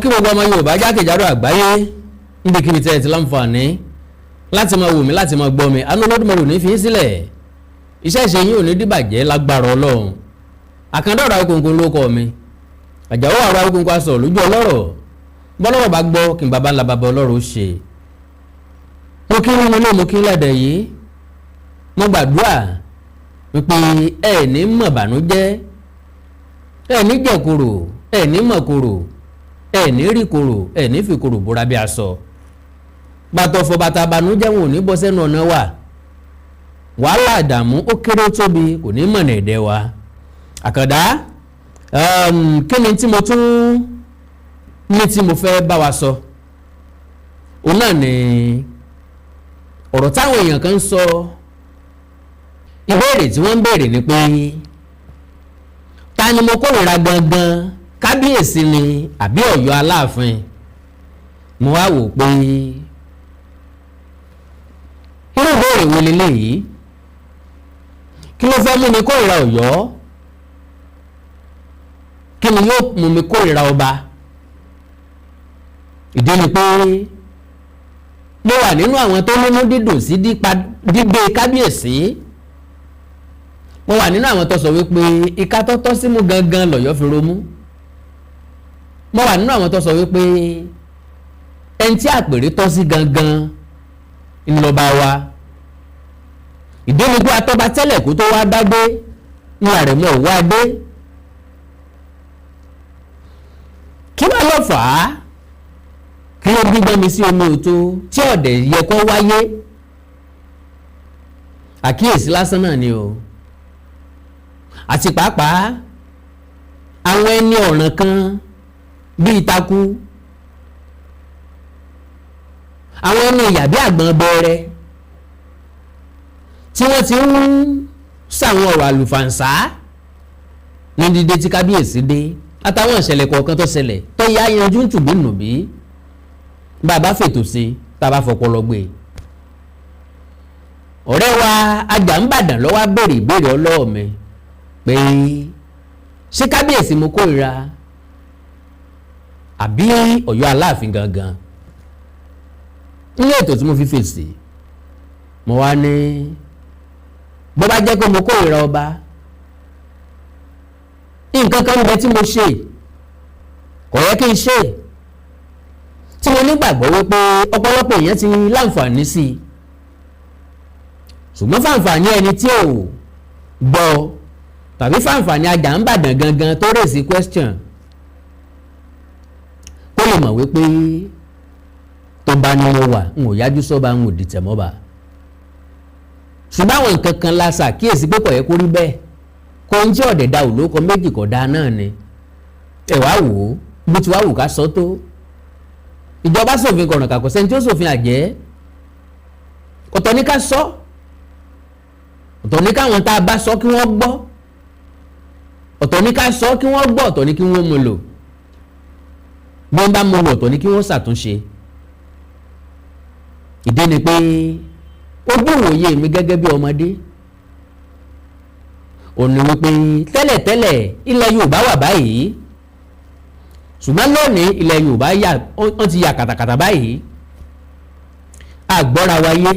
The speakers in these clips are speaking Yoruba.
Kí gbogbo ọmọ Yorùbá jákèjádò àgbáyé, níbikíbi tẹ́ ẹ ti láǹfààní láti máa wò mí, láti máa gbọ́ mi. Àánú Olódùmarè ò ní fi í sílẹ̀, iṣẹ́ ìṣe yín ò ní dìbàjẹ́ lágbára Ọlọ́run. Àkàndọ̀rọ̀ Awíkonko ló kọ́ mi, Àjàwó àrò Awíkonko aṣọ lójú ọlọ́rọ̀. Bọ́lọ́rọ̀ bá gbọ́ kí n bàbá ńlá bàbá ọlọ́rọ̀ ó ṣe. Mo kí nínú ilé, mo kí lẹ́dẹ̀ yìí. Mo gbàdúrà wípé ẹ ní mọ̀ bànújẹ́, ẹ ní jẹ̀kòrò, ẹ ní mọ̀ kòrò, ẹ ní rí kòrò, ẹ ní fi kòrò bóra bí aṣọ. Bàtọ̀ fọ bàtà bànújẹ́ wọn ò ní bọ́ sẹ́nu ọ̀nà wa. Wàhálà, àdààmú, ó kéré, ó tóbi, kò ní mọ̀nà ẹ̀dẹ̀ wa. Àkàndá, kí ni tí mo tún ní tí mo fẹ́ bá wa sọ? Òun náà ni ọ̀rọ̀ táwọn èèyàn kan ń sọ. Ìbéèrè tí wọ́n ń béèrè ni pé, ta ni mo kórìíra gangan? Kábíyèsí ni àbí Ọ̀yọ́ Aláàfin? Mo wá wò pé irú ìbéèrè wo leléyìí? Kí ló fẹ́ mú mi kórìíra Ọ̀yọ́? Kí ni yóò mú mi kórìíra ọba? Ìdí ni pé mo wà nínú àwọn tó nínú dídùn sí dídé kábíyèsí. Mo wà nínú àwọn tó sọ wípé ìka tó tọ́ símú gangan lọ́yọ́ fi romú. Mo wà nínú àwọn tó sọ wípé ẹni tí àpèrè tọ́ sí gangan ńlọba wa. Ìdí ni pé atọ́ba tẹ́lẹ̀ kó tó wá dágbé ní àrẹ̀mọ òwò adé. Kí wàá lọ fà á? Kí ló gbígbọ́n mi sí omi òtó tí ọ̀dẹ̀ yẹ kó wáyé? Àkíyèsí lásán náà ni o. Àti pàápàá àwọn ẹni ọ̀ràn kan bíi takú, àwọn ẹni ìyà bí àgbọn bẹ̀rẹ̀ tí wọ́n ti ń sàwọn ọ̀rọ̀ àlùfàǹsá ní dídé tí kábíyèsí dé, àtàwọn ìṣẹ̀lẹ̀ kọ̀ọ̀kan tó ṣẹlẹ̀ tó yá yanjú tùbí nùbí, bàbá fètò sí, tá a bá fọpọlọ gbé. Ọ̀rẹ́ wa Ajàǹbàdàn ló wá béèrè ìbéèrè ọlọ́ọ̀ mi pé, ṣé kábíyèsí mo kórìíra àbí Ọ̀yọ́ Aláàfin gangan? Ní ètò tí mo fi fèsì, mo wá ní bó bá jẹ́ pé mo kórìíra ọba, nǹkan kan bẹ tí mo ṣe kò yẹ kí n ṣe, tí mo nígbàgbọ́ wípé ọ̀pọ̀lọpọ̀ èèyàn ti láǹfààní sí i, ṣùgbọ́n fàǹfààní ẹni tí ò gbọ́ tàbí fàǹfààní Ajàǹbàdàn gangan tó raise question, kó lè mọ̀ wípé tó bá ní mo wà, n ò yájú sọ́ba, n ò dìtẹ̀ mọ́ba. Ṣùgbọ́n àwọn nǹkan kan la ṣàkíyèsí pé kò yẹ kó rí bẹ́ẹ̀. Kò ń jẹ́ ọ̀dẹ̀ da òlóko méjì kò dáa náà ni. Ẹ wá wò ó, bí tí wàá wù ká sọ tó, ìjọba ṣòfin kọ̀ọ̀nà kàkọ́ sẹ́ni tí ó ṣòfin àjẹ́. Ọ̀tọ̀ ní ká sọ, ọ̀tọ̀ ní káwọn tá a bá sọ kí wọ́n gbọ́. Ọ̀tọ̀ ní ká sọ kí wọ́n gbọ́, ọ̀tọ̀ ní kí wọ́n mú lò. Bí wọ́n bá mú lò, ọ̀tọ̀ ní kí wọ́n ṣàtúnṣe. Ìdí ni pé ojú ìwòye mi gẹ́gẹ́ bí ọmọdé òní wípé tẹ́lẹ̀tẹ́lẹ̀ ilẹ̀ Yorùbá wà báyìí, ṣùgbọ́n lónìí ilẹ̀ Yorùbá yà, wọ́n ti yà kàtàkàtà báyìí. Àgbọ́ra wa yé,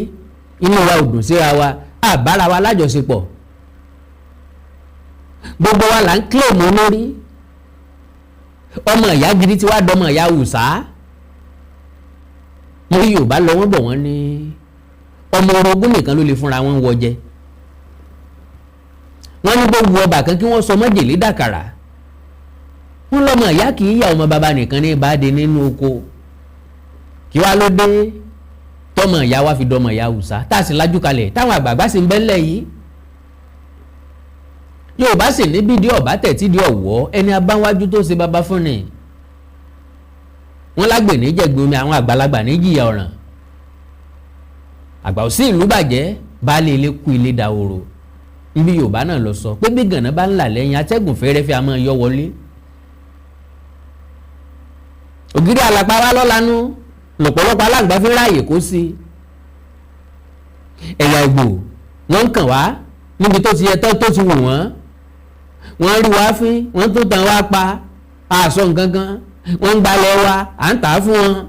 inú wa ò dùn síra wa, àbára wa lájọṣepọ̀. Gbogbo wa là ń claim olórí. Ọmọ ìyá gidi tí wàá dọmọ ìyá wùsà. Mo rí Yorùbá lọ, wọ́n bọ̀, wọ́n ní ọmọ orogún nìkan ló lè fúnra wọn wọ jẹ. Wọ́n ní gbogbo ọba kan kí wọ́n sọ májèlé dàkàrà. Wọ́n lọ́mọ ìyá kì í yà, ọmọ bàbá nìkan ní ìbáde nínú oko. Kí wàá ló dé tọmọ ìyá wa fi dọmọ ìyá wùsà, tá a sì lájú kalẹ̀, táwọn àgbààgbà sì ń bẹ́lẹ̀ yìí? Yorùbá sì ní bídìí ọ̀bá tẹ̀ tí di ọ̀wọ́ ẹni abáwájú tó ṣe bàbá fún ni. Wọ́n lágbè ní jẹ̀gbẹ́ omi, àwọn àgbàlagbà ní jìyà ọ̀ràn. Àgbà ò sí ìlú bàjẹ́, baálé ilé kú, ilé dahoro. Níbi Yorùbá náà lọ sọ pé bí gànà bá ń là lẹ́yìn atẹ́gùn fẹ́rẹ́fẹ́, a máa yọ wọlé. Ògiri àlàpà wa lọ́lanú lọ́pọ̀lọpọ̀ aláǹgbá fi ráàyè kó sí. Ẹ̀yà Ìgbò wọ́n ń kàn wá níbi tó ti yẹ tó ti wù wọ́n. Wọ́n rí wá fín, wọ́n tó tàn wá pa àṣọ nǹkan kan. Wọ́n ń gbalẹ̀ wa, à ń tà á fún wọn.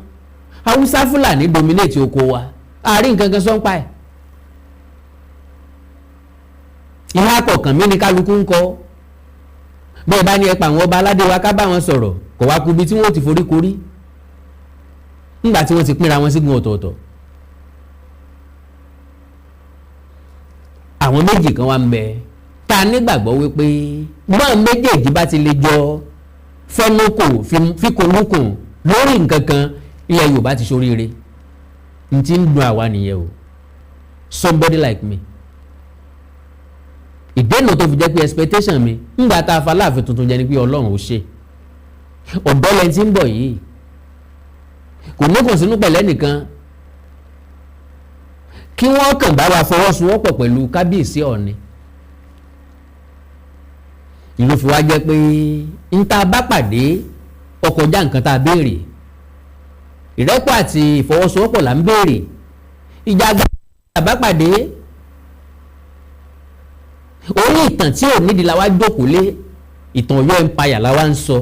Haúsá, Fúlàní dominate oko wa, àárín nǹkan kan sọ́npa ẹ̀. Ìhà kọ̀ọ̀kan mí ní kálukú ń kọ́. Bẹ́ẹ̀ bá ní ẹ pa àwọn ọba aládé wa, ká bá wọn sọ̀rọ̀, kò wá kubi tí wọ́n ti forí korí nígbà tí wọ́n ti pínra wọn sígun ọ̀tọ̀ọ̀tọ̀. Àwọn méjì kan wá ń bẹ tá a nígbàgbọ́ wípé bọ́n méjèèjì bá ti lè jọ fẹnukò fikùnlukùn lórí nǹkan kan, ilẹ̀ Yorùbá ti ṣoríire. N ti ń dùn àwa nìyẹn o. Somebody like me, ìdènà tó fi jẹ́ pé expectation mi ńgbà tá a fa láàfin tuntun jẹ́ ni pé Ọlọ́run ó ṣe ọ̀dọ́ lẹ́ni tí ń bọ̀ yìí, kò ní kùn sínú pẹ̀lẹ́ nìkan, kí wọ́n kàn bá wa fọwọ́sowọ́pọ̀ pẹ̀lú kábíyèsí Ọ̀ọ̀ni. Ìlú fi wá jẹ́ pé ń tá a bá pàdé ọkọjá nǹkan tá a béèrè. Ìrẹ́pọ̀ àti ìfọwọ́sowọ́pọ̀ là ń béèrè. Ìjà àgbà bá pàdé orí ìtàn tí ò nídìí la wá jókòó lé. Ìtàn Ọ̀yọ́ Empire la wá ń sọ.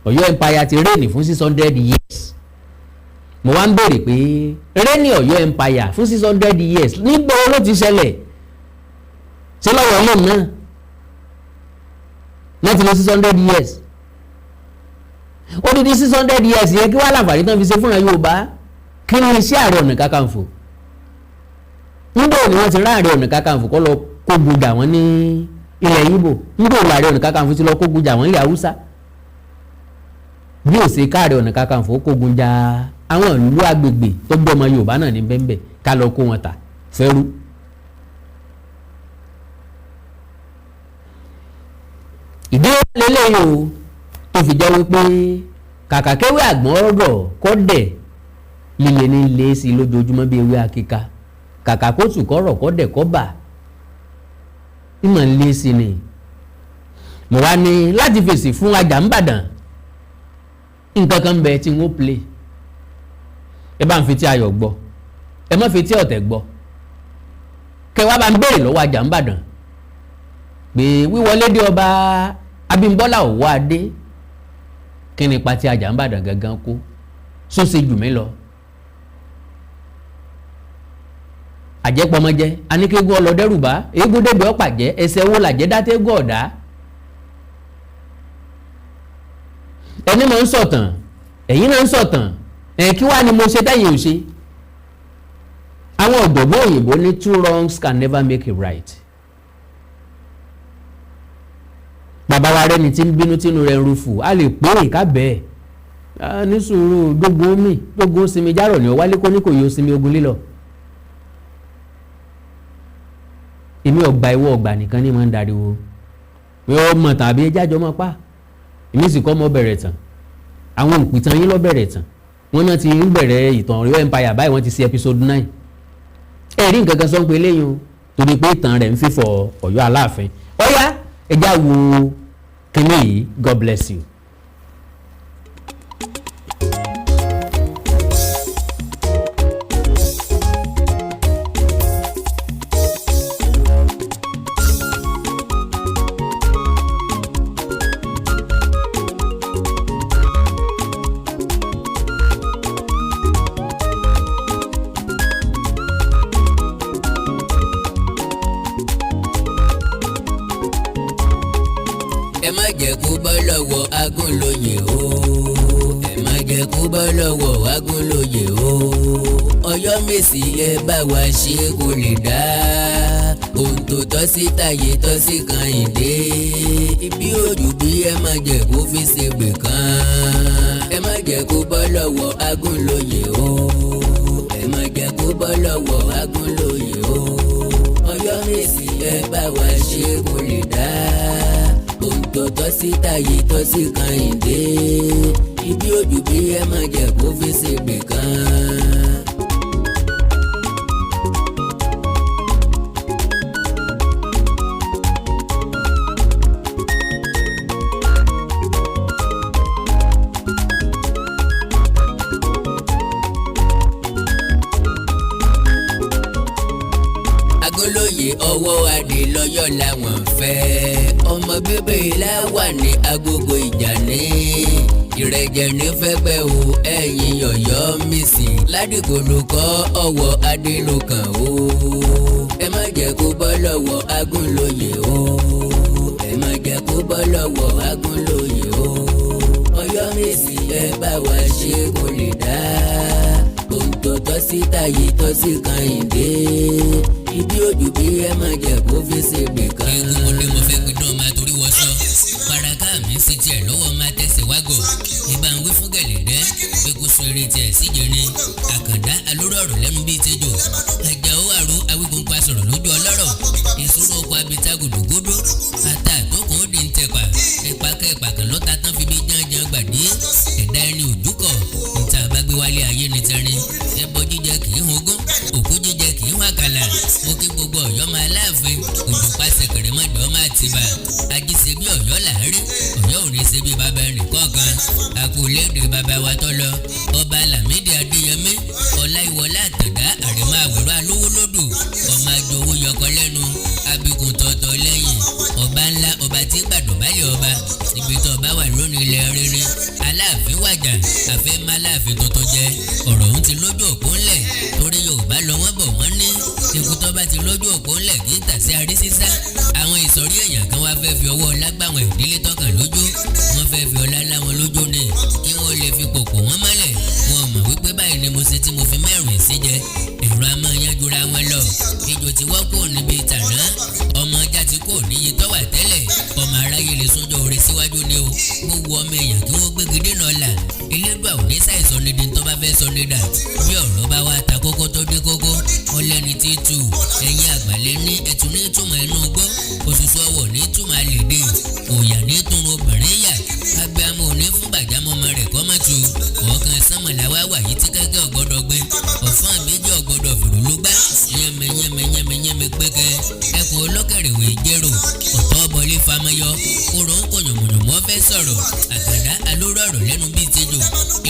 Ọ̀yọ́ Empire ti reign fún 600 years. Mo wá ń béèrè pé reign Ọ̀yọ́ Empire fún 600 years, níbo ló ti ṣẹlẹ̀? Ṣé lọ́wọ́ ọlọ́run náà láti lọ 600 years? Odidi 600 years yẹ kí wàá láǹfààní tán fi ṣe fúnra Yorùbá. Kí ni iṣẹ́ Ààrẹ Ọ̀nà Kakanfò? Níbo ni wọ́n ti rán Ààrẹ Ọ̀nà Kakanfò kọ́ lọ kógun jà wọ́n ní ilẹ̀ Ìgbò? Níbo ni Ààrẹ Ọ̀nà Kakanfò ti lọ kógun jà wọ́n ilẹ̀ Haúsá? Bí ó ṣe káàrẹ Ọ̀nà Kakanfò kógun jà àwọn ìlú agbègbè tó gbọ́ ọmọ Yorùbá náà ní bẹ́ńbẹ́, ká lọ kó wọn tà fẹ́rú. Ìdí lélẹ́yìí o tó fi jẹ́ wípé kàkà kéwé àgbọ̀n ọ̀rọ̀ kọ́ dẹ̀ líle ní lé sí lójoojúmọ́ bí ewé akíka, kàkà kó tù kọ́rọ̀ kọ́ dẹ̀ kọ́ bà ìmọ̀ ń lé sí ni. Mo wá ní láti fèsì fún Ajàmbàdàn. Nǹkan kan bẹ tí wọ́n play. Ẹ bá ń fi tí ayọ̀ gbọ́, ẹ má fi tí ọ̀tẹ̀ gbọ́. Kẹwàá bá ń béèrè lọ́wọ́ Ajàmbàdàn pé wíwọlé dé ọba Abímbọ́lá Ọ̀wọ́adé, kí ni ipa tí Ajàmbàdàn gangan kó sóse jù mí lọ? Àjẹpọmọjẹ aníkégún ọlọdẹrùbá eégún débi ọpàjẹ ẹsẹ wo làjẹ dátégún ọ̀dá. Ẹni máa ń sọ̀tàn, ẹ̀yin náà ń sọ̀tàn ẹ̀, kí wàá ni mo ṣe tẹ́yìn ò ṣe? Àwọn ọ̀jọ̀gbọ́n òyìnbó ní two wrongs can never make a right. Bàbá wa rẹni tí ń bínú tínú rẹ̀ ń rufù, a lè pé ìka bẹ́ẹ̀ ní sùúrù. Gbogbo omi gbogbo sinmi járọ̀ ní ọ̀wálé kó ní kò yóò sinmi ogun lílọ. Èmi ọgbà ìwọ ọgbà nìkan ní máa ń dariwo pé ó mọ̀ tàbí ẹjẹ́ àjọ mọ́ pa. Èmi sì kọ́ mọ́ bẹ̀rẹ̀ tán, àwọn òpìtàn yín lọ bẹ̀rẹ̀ tán. Wọ́n náà ti ń bẹ̀rẹ̀ ìtàn Ọ̀yọ́ Empire báyìí, wọ́n ti ṣe episode 9. Ẹ rí nǹkan kan sọ pé eléyìí o, torí pé ìtàn rẹ̀ ń fífọ̀ Ọ̀yọ́ Aláàfin. Ọ̀yá, ẹjá wo kínní yìí. God bless you. Ẹ má jẹ́ kó bọ́ lọ́wọ́ Agúnlóye o, ẹ má jẹ́ kó bọ́ lọ́wọ́ Agúnlóye o. Ọ̀yọ́mèsì, ẹ bá wa ṣe kó lè dá ohun tó tọ́ sí tàyè tọ́ sí kan ìdè ibi òjò bí. Ẹ má jẹ́ kó fi ṣègbè kan. Ẹ má jẹ́ kó bọ́ lọ́wọ́ Agúnlóye o, ẹ má jẹ́ kó bọ́ lọ́wọ́ Agúnlóye o. Ọ̀yọ́mèsì, ẹ bá wa ṣe kó lè dá ohun tó tọ́ sí tàyè tọ́ sí kan ìdè ibi òjò bí. Ẹ má jẹ́ kó fi ṣègbè kan. Agúnlóye ọwọ́ adé lọ́yọ̀ làwọn fẹ́. Ọmọ bíbí ilá wà ní agogo ìjà ní ìrẹ̀jẹ̀ ní fẹ́gbẹ́ o. Ẹ̀yìn Ọ̀yọ́ Mèsì ládìgbò ló kọ́ ọwọ́ adé ló kàn o. Ẹ má jẹ́ kó bọ́ lọ́wọ́ Agúnlóye o. Ẹ má jẹ́ kó bọ́ lọ́wọ́ Agúnlóye o. Ọ̀yọ́ Mèsì, ẹ bá wa ṣe kó lè dá ohun tó tọ́ sí táyé tọ́ sí Kàyìndé ibi òjò bí ẹ má jẹ́ kó fi ṣègbè kan. Eégún mo dé, mo fẹ́ pidán máa torí wọṣọ paraka mi sí tiẹ̀ lọ́wọ́, máa tẹ̀sẹ̀ wágọ̀ ìbá ń wí fún gẹ̀lẹ́dẹ́ pé kó so eré tiẹ̀ síjẹrin. Àkàndá alóró ọ̀rọ̀ lẹ́nu bíi tejò, Àjàó àrò Awíkóńkó asọ̀rọ̀ lójú ọlọ́rọ̀, ìṣòro ọkọ̀ abita gòdògòdò ata àtọkùn ó di ń tẹ̀pà ẹ̀pà kẹ́ẹ̀pà kan lọ́ta tán fi bí jàǹjàǹ gbàdé ẹ̀dá ẹni òjúkọ̀ níta bá gbé wálé ayé ní tẹrin. Ẹbọ jíjẹ kì í hungún, òkú jíjẹ kì í hún àkàlà. Mo kí gbogbo Ọ̀yọ́ máa láàfin òjò pàṣẹ kẹrẹmọdé ọmọ àtibá ajíṣe bí Ọ̀yọ́ làárí. Ọ̀yọ́ ò ní ṣe bí bàbá ẹnì kọ̀ọ̀kan. Àkùlédè bàbá wa tó lọ, Ọba Lámídì Adéyẹmí Ọláyíwọlá Àtàndá, Àrèmọ Àwẹ̀rọ, Alówólódù, ọmọ àjòwò yọkọ lẹ́nu, abikùn tọ̀tọ̀ lẹ́yìn, ọba ńlá, ọba tí gbàdọ̀bálẹ̀ ọba ibi tó ọba wà lónìí. Ilẹ̀ rere Aláàfin wàjà, àfẹ́ má láàfin tuntun jẹ. Ọ̀rọ̀ òun ti lójú òpó ńlẹ̀ torí Yorùbá lọ wọ́n bọ̀, wọ́n ní ikú tó bá ti lójú òpó ńlẹ̀ kì í tà sí arí sísá. Àwọn ìsọ̀rí èèyàn kan wá fẹ́ fi ọwọ́ ọlá gbà wọn ìdílé tọkàn lójú. Wọ́n fẹ́ fi ọlá lá wọn lójú ni kí wọ́n lè fi pòpò wọn mọ́lẹ̀. Wọn mọ̀ wípé báyìí ni mo ṣe tí mo fi mẹ́rin sí jẹ èrò a máa yanjura wọn lọ. Ejò tí wọ́n kò níbi tàná, ọmọ ajá tí kò níye tọ́wà tẹ́lẹ̀. Ọmọ aráyé lè sójó oore síwájú ni o. Gbogbo ọmọ èèyàn kí wọ́n gbégi dènà ọ̀la. Elédùà ò ní ṣàìsọ ní di tó bá fẹ́ sọ ní dà. Bí ọ̀rọ̀ bá wá ta kókó tó dé kókó, ọlẹ́ni tí tù ẹ̀yin àgbàlẹ̀ ní ẹ̀tún ní túmọ̀ inú gbó, òṣùṣù ọwọ̀ ní túmọ̀ àlèdè, òòyà ní túnú obìnrin yà, abiyamọ òní fún gbàjámọ́ ọmọ rẹ̀ kọ́ mọ́ tu. Ọ̀kan sánmọ̀láwá wà yìí tí kẹ́kẹ́ ọ̀gbọ́dọ̀ gbé ọ̀fọ́n méjì ọ̀gbọ́dọ̀ fìrù ló gbá yẹmẹ yẹmẹ yẹmẹ yẹmẹ pẹ́kẹ́. Ẹkùn olókèrèwé jẹ́rò ọ̀tọ́ bọlé famayọ kóró ń kò yànmùyànmọ́ fẹ́ sọ̀rọ̀. Àkàndá alóró ọ̀rọ̀ lẹ́nu bíi tejò,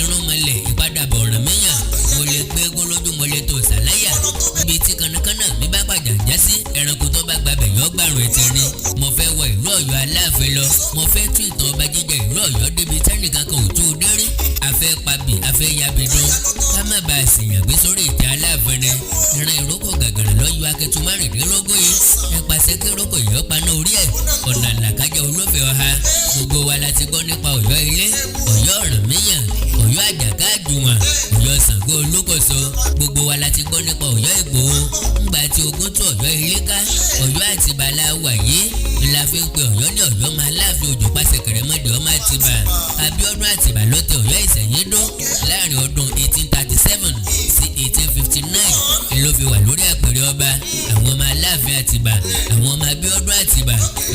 irúnmọlẹ̀ ìpadàbọ̀ ọ̀ràn míyàn. Mo lè gbé gólójú, mo lè tó sàláyà níbi tí kanakana mi bá pàjà já sí. Ẹranko tó bá gbabẹ̀ yọ gbàrún ẹ̀tẹ̀ ni. Mo fẹ́ wọ ìlú Ọ̀yọ́ Aláàfin lọ. Mo fẹ́ tú ìtàn ọba jíjẹ ìlú Ọ̀yọ́ débi tẹ́nìkan kan ò tó o dé rí. Afẹ́ pabì, afẹ́ yabi dún, ká má bàa sìyàn gbé sórí ìtẹ́ Aláàfin ni. Ìran ìrókò gàgàrà lọ́yọ̀ akẹ́tù 16 yìí. Ẹ pàṣẹ kí ìrókò yìí ó paná orí ẹ̀. Ọ̀nà àlàkájá olófẹ́ ọha. Gbogbo wa la ti gbọ́ nípa Ọ̀yọ́ ilé, Ọ̀yọ́ Ọ̀rànmíyàn, Ọ̀yọ́ Àjàká Àjùwọ̀n, Ọ̀yọ́ Ṣàngó Olúkòso. Gbogbo wa la ti gbọ́ nípa Ọ̀yọ́ Ìgbòho. Ńgbà tí ogun tó Ọ̀yọ́ ilé ká, Ọ̀yọ́ Àtìbà la wà yìí la fi ń pe Ọ̀yọ́ ní Ọ̀yọ́ máa láàfin òjò pàṣẹ kẹrẹmọdé ọmọ Àtìbà. Abíọ́dún Àtìbà ló tẹ Ọ̀yọ́ Ìsẹ̀yìn dó láàrin ọdún 1837 sí 1859 ló fi wà lórí àpèrè ọba. Àwọn ọmọ Aláàfin Àtìbà, àwọn ọmọ Abíọ́dún Àtìbà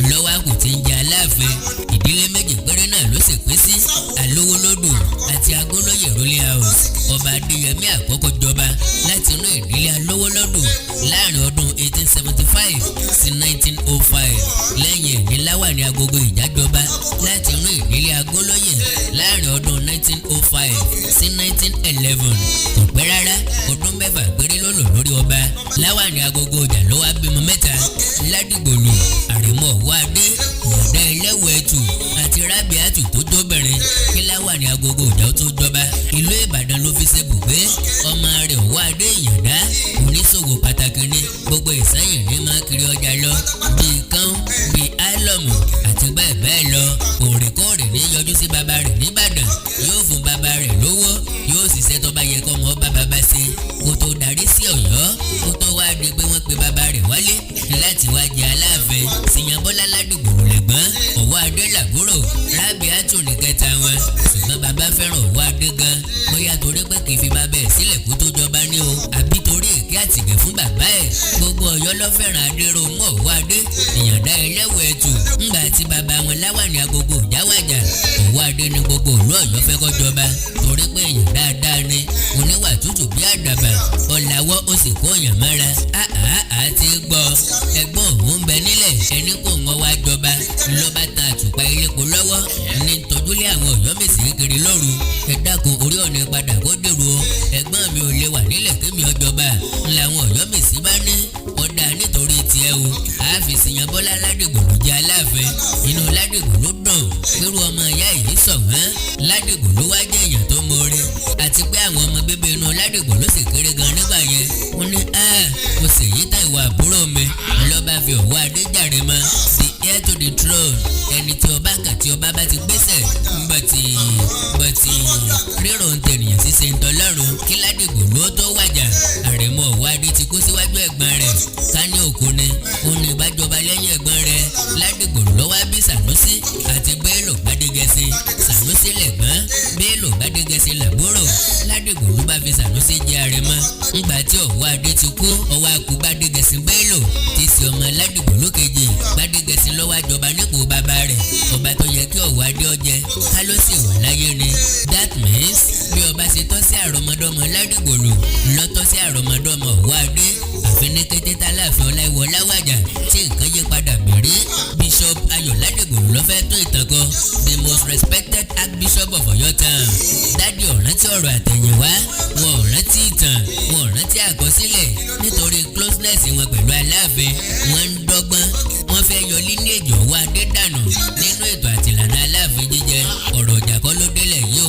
lọ́wọ́ àkù tí ń jẹ Aláàfin. Ìdílé méjì péré náà ló sì pín sí, Alówólódù àti Agúnlóyè ruling house. Ọba Adéyẹmí àkọ́kọ́ jọba láti inú ìdílé Alówólódù láàrin ọdún 1875 sí 1905. Lẹ́yìn ẹ̀ ní Láwàní Agogo ìjájọba láti inú ìdílé Agúnlóyè láàrin ọdún 1905 sí 1911. Kò pẹ́ rárá, ọdún 6 péré ló lò lórí ọba. Láwàní Agogo ọjà ló wá bímọ mẹ́ta: Ládìgbòlù, Àrèmọ Ọ̀wọ́adé, Ìyàndá Ẹlẹ́wọ̀ Ẹ̀tù àti Rábíàtù tó jóbìnrin. Kí Láwàní Agogo ọjà tó jọba, ìlú Ìbàdàn ló fi ṣe bùgbé. Ọmọ rẹ̀ Ọ̀wọ́adé Ìyàndá, oníṣòwò pàtàkì ní gbogbo Ìsẹ́yìn, ní máa kiri ọjà lọ bíi kán, bíi álọ̀mù àti bẹ́ẹ̀ bẹ́ẹ̀ lọ. Òrèkóòrè ní yọjú sí bàbá rẹ̀ nìbàdàn, yóò fún bàbá rẹ̀ lówó, yóò ṣiṣẹ́ tó bá yẹ kọ́ ọmọ bá bàbá ṣe kó tó darí sí Ọ̀yọ́. Kó tó wá di pé wọ́n pe bàbá rẹ̀ wálé láti wá jẹ Aláàfin, Síyanbọ́lá ládùúgbò lẹ́gbọ́n, Ọ̀wọ́ Adé làbúrò, Rábíàtù ní kẹta wọn. Ṣùgbọ́n bàbá fẹ́ràn Ọ̀wọ́ Adé gan, bóyá torí pé kì í fi bàbá ẹ̀ sílẹ̀ kó tó jọba ní o, àbí torí èké àtìgẹ̀ fún bàbá ẹ̀. Gbogbo Ọ̀yọ́ ló fẹ́ràn Adéròmú Ọ̀wọ́ Adé Ìyàndá Ẹlẹ́wọ̀ Ẹ̀tù. Ńgbà tí bàbá wọn Láwàní Agogo jáwàjà, Ọ̀wọ́ Adé ni gbogbo ìlú Ọ̀yọ́ fẹ́ kó jọba torí pé èèyàn dáadáa ni, oníwà tútù bí àdàbà, ọ̀làwọ́, ó sì kó èèyàn mọ́ra. Àá ti gbọ́ ẹ̀gbọ́n òun ń bẹ nílẹ̀, ẹni kò ń wá jọba lọ́ba tan àtùpà ilépo lọ́wọ́ ní tọ́júlé àwọn Ọ̀yọ́mèsì kiri lóru. Ẹ dákun, orí ọ̀nà padà kó dèrò o. Ẹ̀gbọ́n mi ò lè wà nílẹ̀ kémi ọjọba. Làwọn Ọ̀yọ́mèsì bá ní ọ̀dà nítorí tiẹ̀. Àfìsìyàn Bọ́lá Ládìgbòlù jẹ́ Aláàfin. Inú Ládìgbòlù dùn pẹ̀lú ọmọ ìyá yìí sọ̀wọ́n. Ládìgbòlù wá jẹ́ èèyàn tó mọ̀ọ́rẹ́, àti pé àwọn ọmọ bíbí inú Ládìgbòlù sì kéré gan nígbà yẹn. Wọ́n ní mo sì yí tá ìwà àbúrò mi lọ́ba fi Ọ̀wọ́ Adéjàre mọ́, the heir to the throne, ẹni tí ọba kà tí ọba bá ti gbéṣẹ̀. Bọ̀tì bọ̀tì, rírò ń tẹ̀nìyàn ṣíṣe ń tọ́lọ́run. Kí Ládìgbòlù ó tó wàjà, Àrẹ̀mọ Ọ̀wọ́ Adé ti kó síwájú ẹ̀gbọ́n rẹ̀. Ká ní òkú ni ó ní ìbájọba lẹ́yìn ẹ̀gbọ́n rẹ̀. Ládìgbòlù ló wá bí Sànúsí àti Bello Gbádégẹṣin. Sànúsí lẹ̀gbọ́n, Bello Gbádégẹṣin làbúrò. Ládìgbòlù bá fi Sànúsí jẹ Àrẹ̀mọ. Ńgbà tí Ọ̀wọ́ Adé ti kú, ọwọ́ akú Gbádégẹṣin Bello ti ṣe ọmọ Ládìgbòlù kejì. Gbádégẹṣin ló wá jọba nípò bàbá rẹ̀, ọba tó yẹ kí Ọ̀wọ́ Adé ó jẹ ká ló sì wà láyé ni. That means bí ọba ṣe tọ́ sí àrọmọdọ́mọ Ládìgbòlù lọ́tọ́ sí àrọmọdọ́mọ Ọ̀wọ́ Adé. Àfi ní kété tálàfin Ọláìwọlá wàjà tí nǹkan yí padà bẹ̀rẹ̀. Bishop Ayọ̀ Ládìgbòlù ló fẹ́ tó ìtàn kọ, the most respected Archbishop of Ọ̀yọ́ town. Daddy ò rántí ọ̀rọ̀ àtẹ̀yìnwá, wọn ò rántí ìtàn, wọn ò rántí àkọsílẹ̀. Nítorí closeness wọn pẹ̀lú Aláàfin, wọ́n ń dọ́gbọ́n, wọ́n fẹ́ yọ lineage Ọ̀wọ́ Adé dànù nínú ètò àtìlànà Aláàfin jíjẹ. Ọ̀rọ̀ ìjà kọ́ ló délẹ̀ yìí o.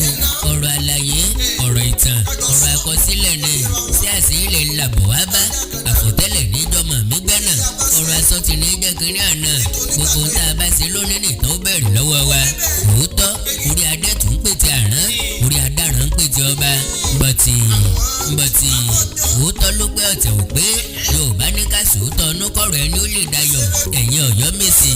Ọ̀rọ̀ àlàyé, ọ̀rọ̀ ìtàn, ọ̀rọ̀ àkọsílẹ̀ ni. Sí àsílẹ̀ ńlábọ̀ wá bá àfọ̀tẹ́lẹ̀ níjọmọ̀ mi gbẹ́nà. Ọ̀rọ̀ asọ́tì ní jẹ́ kínní àná. Gbogbo tá a bá ṣe lónìí nìtàn ó bẹ̀rẹ̀ lọ́wọ́ wa. Òótọ́, orí adẹ́tù ń pètè àrán, orí adaràn ń pètè ọba. Bọ̀tì bọ̀tì, òótọ́ ló pé, ọ̀tẹ̀ ò pé. Yorùbá ní ká sòótọ́ ọnú kọ̀rọ̀ ẹni ó lè dayọ̀. Ẹ̀yin Ọ̀yọ́ Mèsì,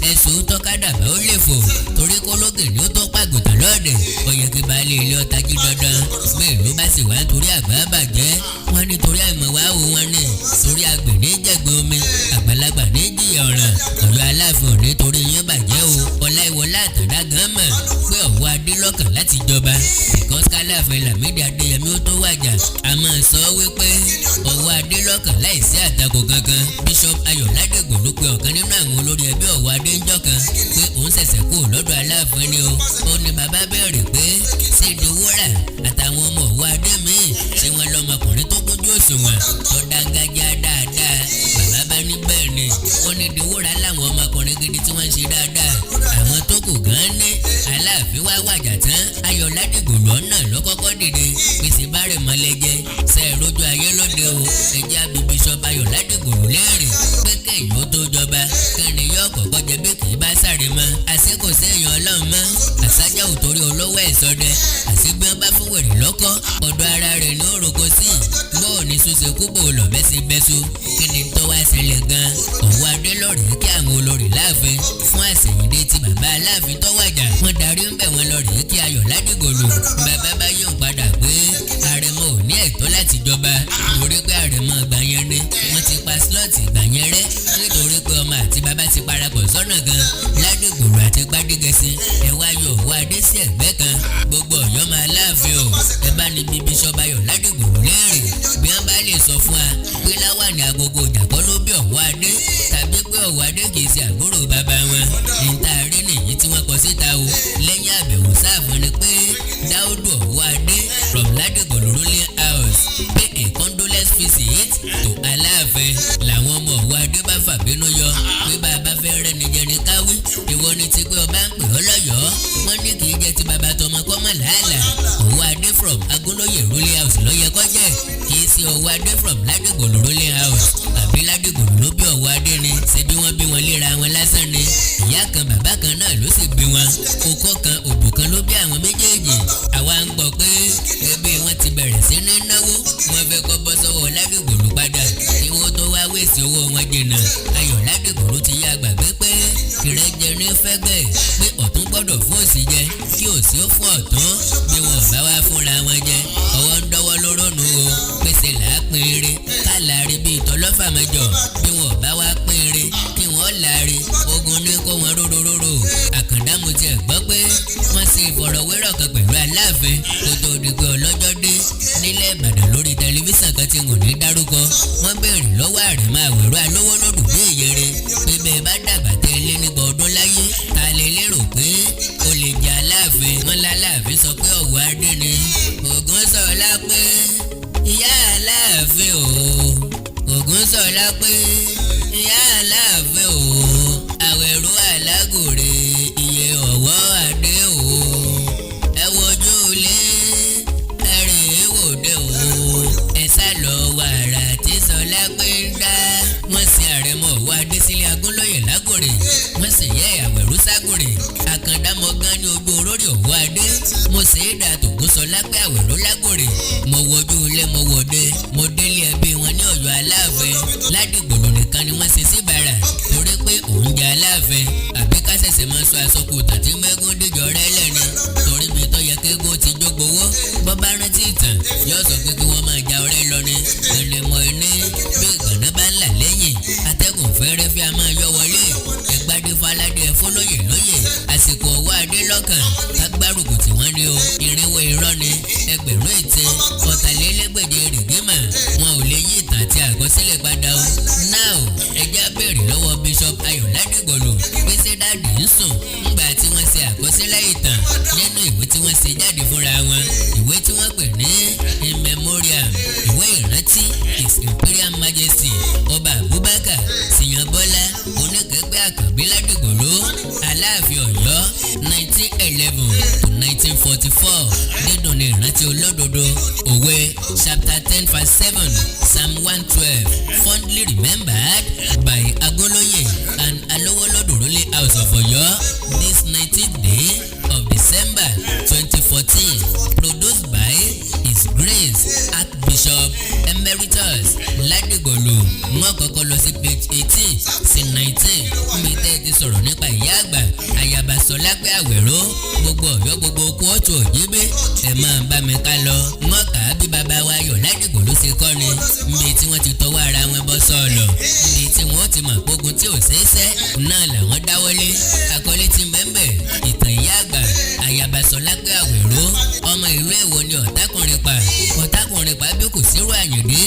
ẹ sòótọ́ kádàbà ó lè fò, torí kólógè ni ó tó pàgùtàn lọ́ọ̀dẹ̀. Ó yẹ kí baálé ilé ọ̀tá jí dandan. Bẹ́ẹ̀ ló bá sì wá nítorí àgbà bàjẹ́ wọ́n, nítorí àìmọ̀ wá wò wọ́n ní torí àgbè ní jẹ̀gbẹ́ omi, àgbàlagbà ní jìyà ọ̀ràn. Ọ̀yọ́ Aláàfin ò ní torí yín bàjẹ́ o. Ọláìwọlá Àtàndá gan mọ̀ pé Ọ̀wọ́ Adé lọ́kàn láti jọba, because kálàfin Lámídì Adéyẹmí ó tó wàjà, a máa sọ wípé Ọ̀wọ́ Adé lọ́kàn láìsí àtakò kankan. Bishop Ayọ̀ Ládìgbòlù pé ọ̀kan nínú àwọn olórí ẹbí Ọ̀wọ́ Adé ń jọ̀kan pé òun ṣẹ̀ṣẹ̀ kú lọ́dọ̀ Aláàfin ni o. Ó ní bàbá bẹ̀rẹ̀ pé ṣéde wúrà àtàwọn ọmọ Ọ̀wọ́ Adé míì, ṣé wọ́n lọ́mọkùnrin tó kúnjú òṣùwọ̀n, tó dángájá dáadáa? Bàbá bá ní bẹ́ẹ̀ ni. Ó ní diwúrà láwọn ọmọkùnrin gidi tí wọ́n ń ṣe dáadáa. Àwọn tó kù gan ní Aláàfin wá wàjà tán, Ayọ̀ Ládìgbòlù ọ̀nà ló kọ́kọ́ dìde pèsè bárẹ̀ mọ́lẹ́jẹ́ ṣe é rójú ayé lóde o. Ẹjẹ́ àbí Bishop Ayọ̀ Ládìgbòlù léèrè pé kéèyàn ó tó jọba, kẹ́ni yóò kọ́kọ́ jẹ bí kì í bá sáré mọ́? Àṣé kò séèyàn Ọlọ́run mọ́? Àsájà ò torí olówó ẹ̀ sọdẹ. Àṣé bí wọ́n bá fún wèrè lọ́kọ́, ọ̀dọ̀ ara rẹ̀ ní òrùkọ sí. Bóò ní ṣùṣe kú, bò lọ́bẹ̀ sí bẹ́sù. Kí ni tó wá ṣẹlẹ̀ gan? Ọ̀wọ́ Adé lọ́rẹ̀ẹ́ kí àwọn olórí láàfin fún àṣẹ̀yìndé tí bàbá Aláàfin tó wàjà. Wọ́n darí ń bẹ̀, wọ́n lọ rèé kí Ayọ̀ Ládìgbòlù. Bàbá bá yóò padà pé Àrẹ̀mọ ò ní ẹ̀tọ́ láti jọba, torí pé Àrẹ̀mọ ìgbà yẹn ni wọ́n ti pa slot ìgbà yẹn rẹ́, nítorí pé ọmọ àti bàbá ti parapọ̀ sọ́nà kan, Ládìgbòlù àti Gbádégẹṣin. Ẹ wá yọ Ọ̀wọ́ Adé sí ẹ̀gbẹ́ kan. Gbogbo Ọ̀yọ́ máa láàfin o. Ẹ bá ní bíbí sọba Ayọ̀ Ládìgbòlù léèrè bí wọ́n bá lè sọ fún wa pé láwàní agogo ìjàkọ́ ló bí Ọ̀wọ́ Adé, tàbí pé Ọ̀wọ́ Adé kì í ṣe àbúrò bàbá wọn. Níta rí nìyí tí wọ́n kọ síta o lẹ́yìn àbẹ̀wò sáàfin ni pé Dáúdù Ọ̀wọ́ Adé from Ládìgbòlù ruling house pay a condolence visit to Aláàfin. Làwọn ọmọ Ọ̀wọ́ Adé bá fàbínú yọ pé bàbá fẹ́ rẹ́ni jẹni káwí, ìwọ ni ti pé ọba ń pè ọ́ lọ́yọ̀ọ́. Wọ́n ní kì í jẹ́ ti bàbá tọmọ kọ́mọ làálàá. Ọ̀wọ́ Adé from Agúnlóyè ruling house ló yẹ kó jẹ́, kì í ṣe Ọ̀wọ́ Adé from Ládìgbòlù ruling house. Àbí Ládìgbòlù ló bí Ọ̀wọ́ Adé ni? Ṣe bí wọ́n bí wọn léra wọn lásán ni? Ìyá kan, bàbá kan náà ló sì bí wọn. Okó kan, òbò kan ló bí àwọn méjèèjì. Àwa ń gbọ́ pé ẹbí wọn ti bẹ̀rẹ̀ sí ní náwó, wọn fẹ́ kọ́ bọ́ sọ́wọ́ Ládìgbòlù padà kí wọ́n tó wá wéèsì owó wọn jìnnà. Ayọ̀ Ládìgbòlù ti yá gbàgbé pé ìrẹ́jẹ ní fẹ́gbẹ́, pé ọ̀tún gbọ́dọ̀ fún òsì jẹ kí òsì ó fún ọ̀tún. Bí wọn ò bá wá fúnra wọn jẹ, ọwọ́ ń dọ́wọ́ lóró nu o. Pèsè làápín eré ká láàrin bíi tọlọ́fàmẹjọ. Bí wọn ò bá wá pín eré kí wọ́n láàrin, ogun ní kó wọn róróróró. Àkàndá, mo tiẹ̀ gbọ́ pé wọ́n ṣe ìfọ̀rọ̀wérọ̀ kan pẹ̀lú Aláàfin kó tó di pé ọlọ́jọ́ dé nílẹ̀ Ìbàdàn lórí tẹlifíṣàn kan tí n ò ní dárúkọ. Wọ́n béèrè lọ́wọ́ Àrẹ̀mọ Àwẹ̀rọ alówó lòdù bí ìyẹrẹ pé bẹ́ẹ̀ bá dàgbà tẹ́ lé nígbà ọdún láyé, ta lè lérò pé ó lè jẹ́ Aláàfin? Wọ́n láláàfin sọ pé Ọ̀wọ́ Adé ni. Ògúnṣọlá pé ìyá Aláàfin o, Ògúnṣọlá pé Ìyá Aláàfin o, Àwẹ̀rú Alágòrè, iye ọ̀wọ́ adé o, ẹ wojú ilé, ẹ rìn wòde o, ẹ sá lọ wàrà tí Sọlá pé ń dá. Wọ́n sin Àrẹ̀mọ Ọ̀wọ́ Adésílẹ̀ Agúnlóyè Lágòrè, wọ́n sì yẹ Àwẹ̀rú Ságòrè. Àkàndá mọ gán ní ogbó olórí Ọ̀wọ́ Adé, mo sì é dà tògún Sọlá pé Àwẹ̀rú Lágòrè. Mo wojú ilé, mo wòde, mo délé ẹbí wọn ní Ọ̀yọ́ Aláàfin. Ládìgbòlù nìkan ni wọ́n ṣe síbàrà torí pé òun jẹ́ Aláàfin, àbí ká ṣẹ̀ṣẹ̀ máa sọ àsọkù tàbí mẹ́gún díjọ rẹ́ lẹ́ni torí bí tó yẹ kéégún ti jógbówó. Bọ́ bá rántí ìtàn, yóò sọ pé kí wọ́n máa ja ọ̀rẹ́ lọ ni ẹnìmọ̀ ẹni. Bí ìgànnà bá ń là lẹ́yìn, atẹ́gùn fẹ́rẹ́ fi a máa yọ wọlé. Ẹgbàdé faládé, ẹ̀fọ́ lóyè lóyè, àsìkò ọwọ́ adé lọ́kàn kágbárùkù tí wọ́n ní o. 400 irọ́ ni, 1000 ète, 143 rìgímà, wọn ò lè yí ìtàn àti àkọsílẹ̀ padà o. Now, ẹ jẹ́ á béèrè lọ́wọ́ Bishop Ayọ̀ Ládìgbòlù pé ṣé daddy ń sùn ńgbà tí wọ́n ṣe àkọsílẹ̀ ìtàn nínú ìwé tí wọ́n ṣe jáde fúnra wọn, ìwé tí wọ́n pè ní In Memoriam, ìwé ìrántí His Imperial Majesty Ọba Abubakar Síyànbọ́lá Oníkẹ́gbẹ́ Àkànbí Ládìgbòlù, Aláàfin Ọ̀yọ́, 1911 to 1944. Dídùn ní ìrántí olódodo. Òwe chapter 10 verse 7, Psalm 112. Fondly remembered by Agoloye and Alowolodu ruling house of Ọ̀yọ́ this 19th day of December 2014. Produced by His Grace Archbishop Emeritus Ládìgbòlù. Wọ́n kọ́kọ́ lọ sí page 18 sí 19 níbi tẹ́ ẹ ti sọ̀rọ̀ nípa ìyá àgbà Ayaba Sọlápẹ́ Àwẹ̀rọ, gbogbo Ọ̀yọ́, gbogbo kóòtù òjìbí. Ẹ̀ máa bá mi ká lọ. Wọ́n kà á bí bàbá wa Ayọ̀ Ládìgbòlù ṣe kọ́ ni, níbi tí wọ́n ti tọwọ́ ara wọn bọ́ sọ̀lọ̀, níbi tí wọ́n ti mọ̀ pógun tí ò ṣeé ṣẹ́ náà làwọn dáwọ́lé. Àkọlé ti mẹ́mbẹ̀, ìtàn ìyá àgbà Ayaba Sọlápẹ́ Àwẹ̀rọ. Ọmọ ìlú èwo ni Ọ̀tákùnrin pa? Ọ̀tákùnrin pa bí Kòsírò Àyìndé.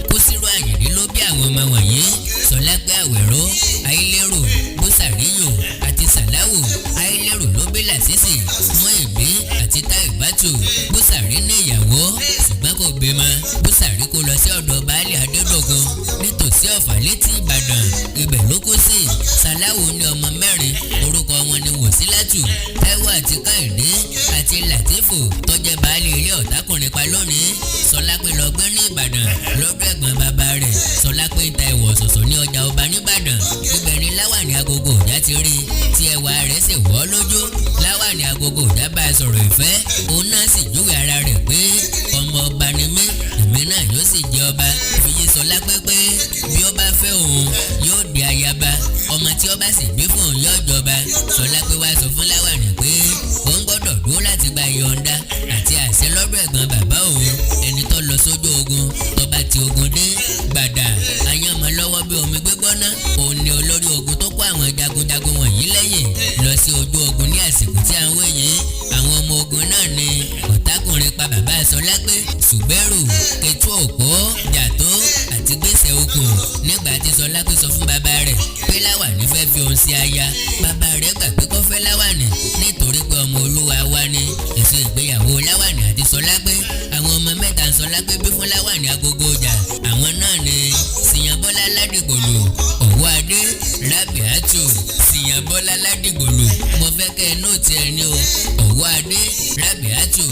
Kòsírò Àyìndé ló bí àwọn ọmọ wọ̀nyí: Sọlápẹ́ Àwẹ̀rọ, Ayélérò, Bùsàríyò àti Sàláwò. Ayélérò ló bí Làṣìṣì, Mọ́ìbí àti Táìbátù. Bùsàrí ní ìyàwó ṣùgbọ́n kò bímọ. Bùsàrí kó lọ sí ọ̀dọ̀ baálé Adédọ̀gún nítòsí Ọ̀fà létí Ìbàdàn, ibẹ̀ ló kó sí. Sàláwò ní ọmọ mẹ́rin, orúkọ wọn ni Wòsílátù, Táíwò àti Káyọ̀dé àti Látìfù tó jẹ́ baálé ilé Ọ̀tákùnrin pa lónìí. Sọlápẹ́ lọ gbé ní Ìbàdàn lọ́dọ̀ ẹ̀gbọ́n bàbá rẹ̀. Sọlápẹ́ ń ta ẹ̀wọ̀ ọ̀sọ̀sọ̀ ní ọjà ọba nìbàdàn. Ibẹ̀ ni Láwàní Agogo Òjá ti rí tí ẹwà rẹ̀ sì wọ́ lójú. Láwàní Agogo Òjá bá a sọ̀rọ̀ ìfẹ́, òun náà sì júwe ara rẹ̀ pé ọmọ ọba ni mí, èmi náà yóò sì jẹ ọba. Fi yé Sọlápẹ́ pé bí ó bá fẹ́ òun, yóò di ayaba, ọmọ tí ó bá sì bí fún òun yóò jọba. Sọlápẹ́ wá sọ fún Láwàní pé òun gbọ́dọ̀ dúró láti gba ìyọ̀ǹda àti àṣẹ lọ́dọ̀ ẹ̀gbọ́n bàbá òun. Ẹni tó lọ sójú ogun, tó bá ti ogun dé gbàdà ayánmọ́ lọ́wọ́ bí omi gbígbóná, òun ni olórí ogun tó kó àwọn jagunjagun wọ̀nyí lẹ́yìn lọ sí ojú ogun ní àsìkò tí à ń wé yìí. Àwọn ọmọ ogun náà ni Ọ̀tákùnrin pa bàbá Sọlápẹ́, Ṣùgbẹ́rù, Kẹtù Òpó, Jàtó àti Gbèsè Okùn. Nígbà tí Sọlápẹ́ sọ fún bàbá rẹ̀ pé Láwàní fẹ́ fi òun sí aya, bàbá rẹ̀ gbà pé kó fẹ́ Láwàní nítorí pé ọmọ olúwa wa ni. Èso ìgbéyàwó Láwàní àti Sọlápẹ́, àwọn ọmọ mẹ́ta Sọlápẹ́ bí fún Láwàní Agogo ọjà, àwọn náà ni Síyànbọ́lá Ládìgbòlù, Ọ̀wọ́ Adé, Rábìátù. Síyànbọ́lá Ládìgbòlù, mo fẹ́ kẹ́ ẹ note ẹ ní o. Ọ̀wọ́ Adé, Rábìátù,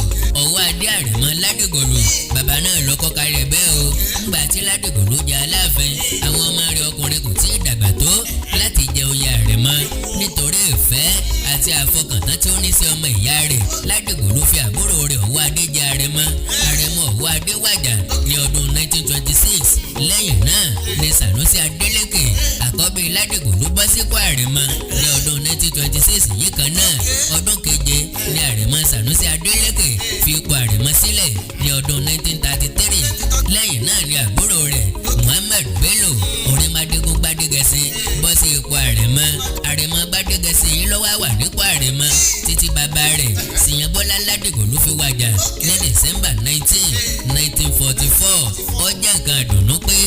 Ọ̀wọ́ Adé Àrẹ̀mọ Ládìgbòlù, bàbá náà ló kọ́ kalẹ̀ bẹ́ẹ̀ o. Ńgbà tí Ládìgbòlù jẹ́ Aláàfin, àwọn ọmọ rẹ̀ ọkùnrin kò tí ì dàgbà tó láti jẹ oyè Àrẹ̀mọ. Nítorí ìfẹ́ àti àfọkàntán tí ó ní sí ọmọ ìyá rẹ̀, Ládìgbòlù fi àbúrò rẹ̀ Ọ̀wọ́ Adé jẹ Àrẹ̀mọ. Àrẹ̀mọ Ọ̀wọ́ Adé wàjà ní ọdún 1926. Lẹ́yìn náà ni Sànúsí Adélékè, àkọ́bí Ládìgbòlù, bọ́ sípò Àrẹ̀mọ ní ọdún 1926 yìí kan náà. Ọdún keje ni Àrẹ̀mọ Sànúsí Adélékè fi ipò Àrẹ̀mọ sílẹ̀ ní ọdún 1933. Lẹ́yìn náà ni àbúrò rẹ̀ Muhammed Bello Orímádégún Gbádégẹṣin bọ́ sí ipò Àrẹ̀mọ. Àrẹ̀mọ Gbádégẹṣin yìí ló wá wà nípò Àrẹ̀mọ títí bàbá rẹ̀ Síyànbọ́lá Ládìgbòlù fi wàjà ní December 19, 1944. Ó jẹ́ nǹkan àdùnnú pé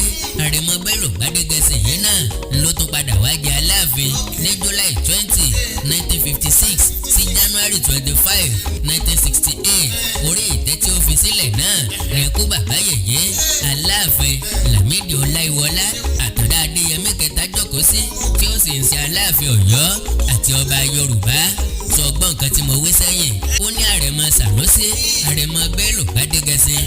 Àrẹ̀mọ Bello Gbádégẹṣin yìí náà ló tún padà wá jẹ Aláàfin ní July 20, 1956 sí January 25, 1968. Orí ìtẹ́ tí ó fi sílẹ̀ náà ní kú bàbá yèyé, Aláàfin Lámìdí Ọláìwọlá Àtàndá Adéyẹmí kẹta. jókòó sí, tí ó sì ń ṣe Aláàfin Ọ̀yọ́ àti ọba Yorùbá. Sọ gbọ́n nǹkan tí mo wí sẹ́yìn. Ó ní Àrẹ̀mọ Sànúsí, Àrẹ̀mọ Bello Gbádégẹṣin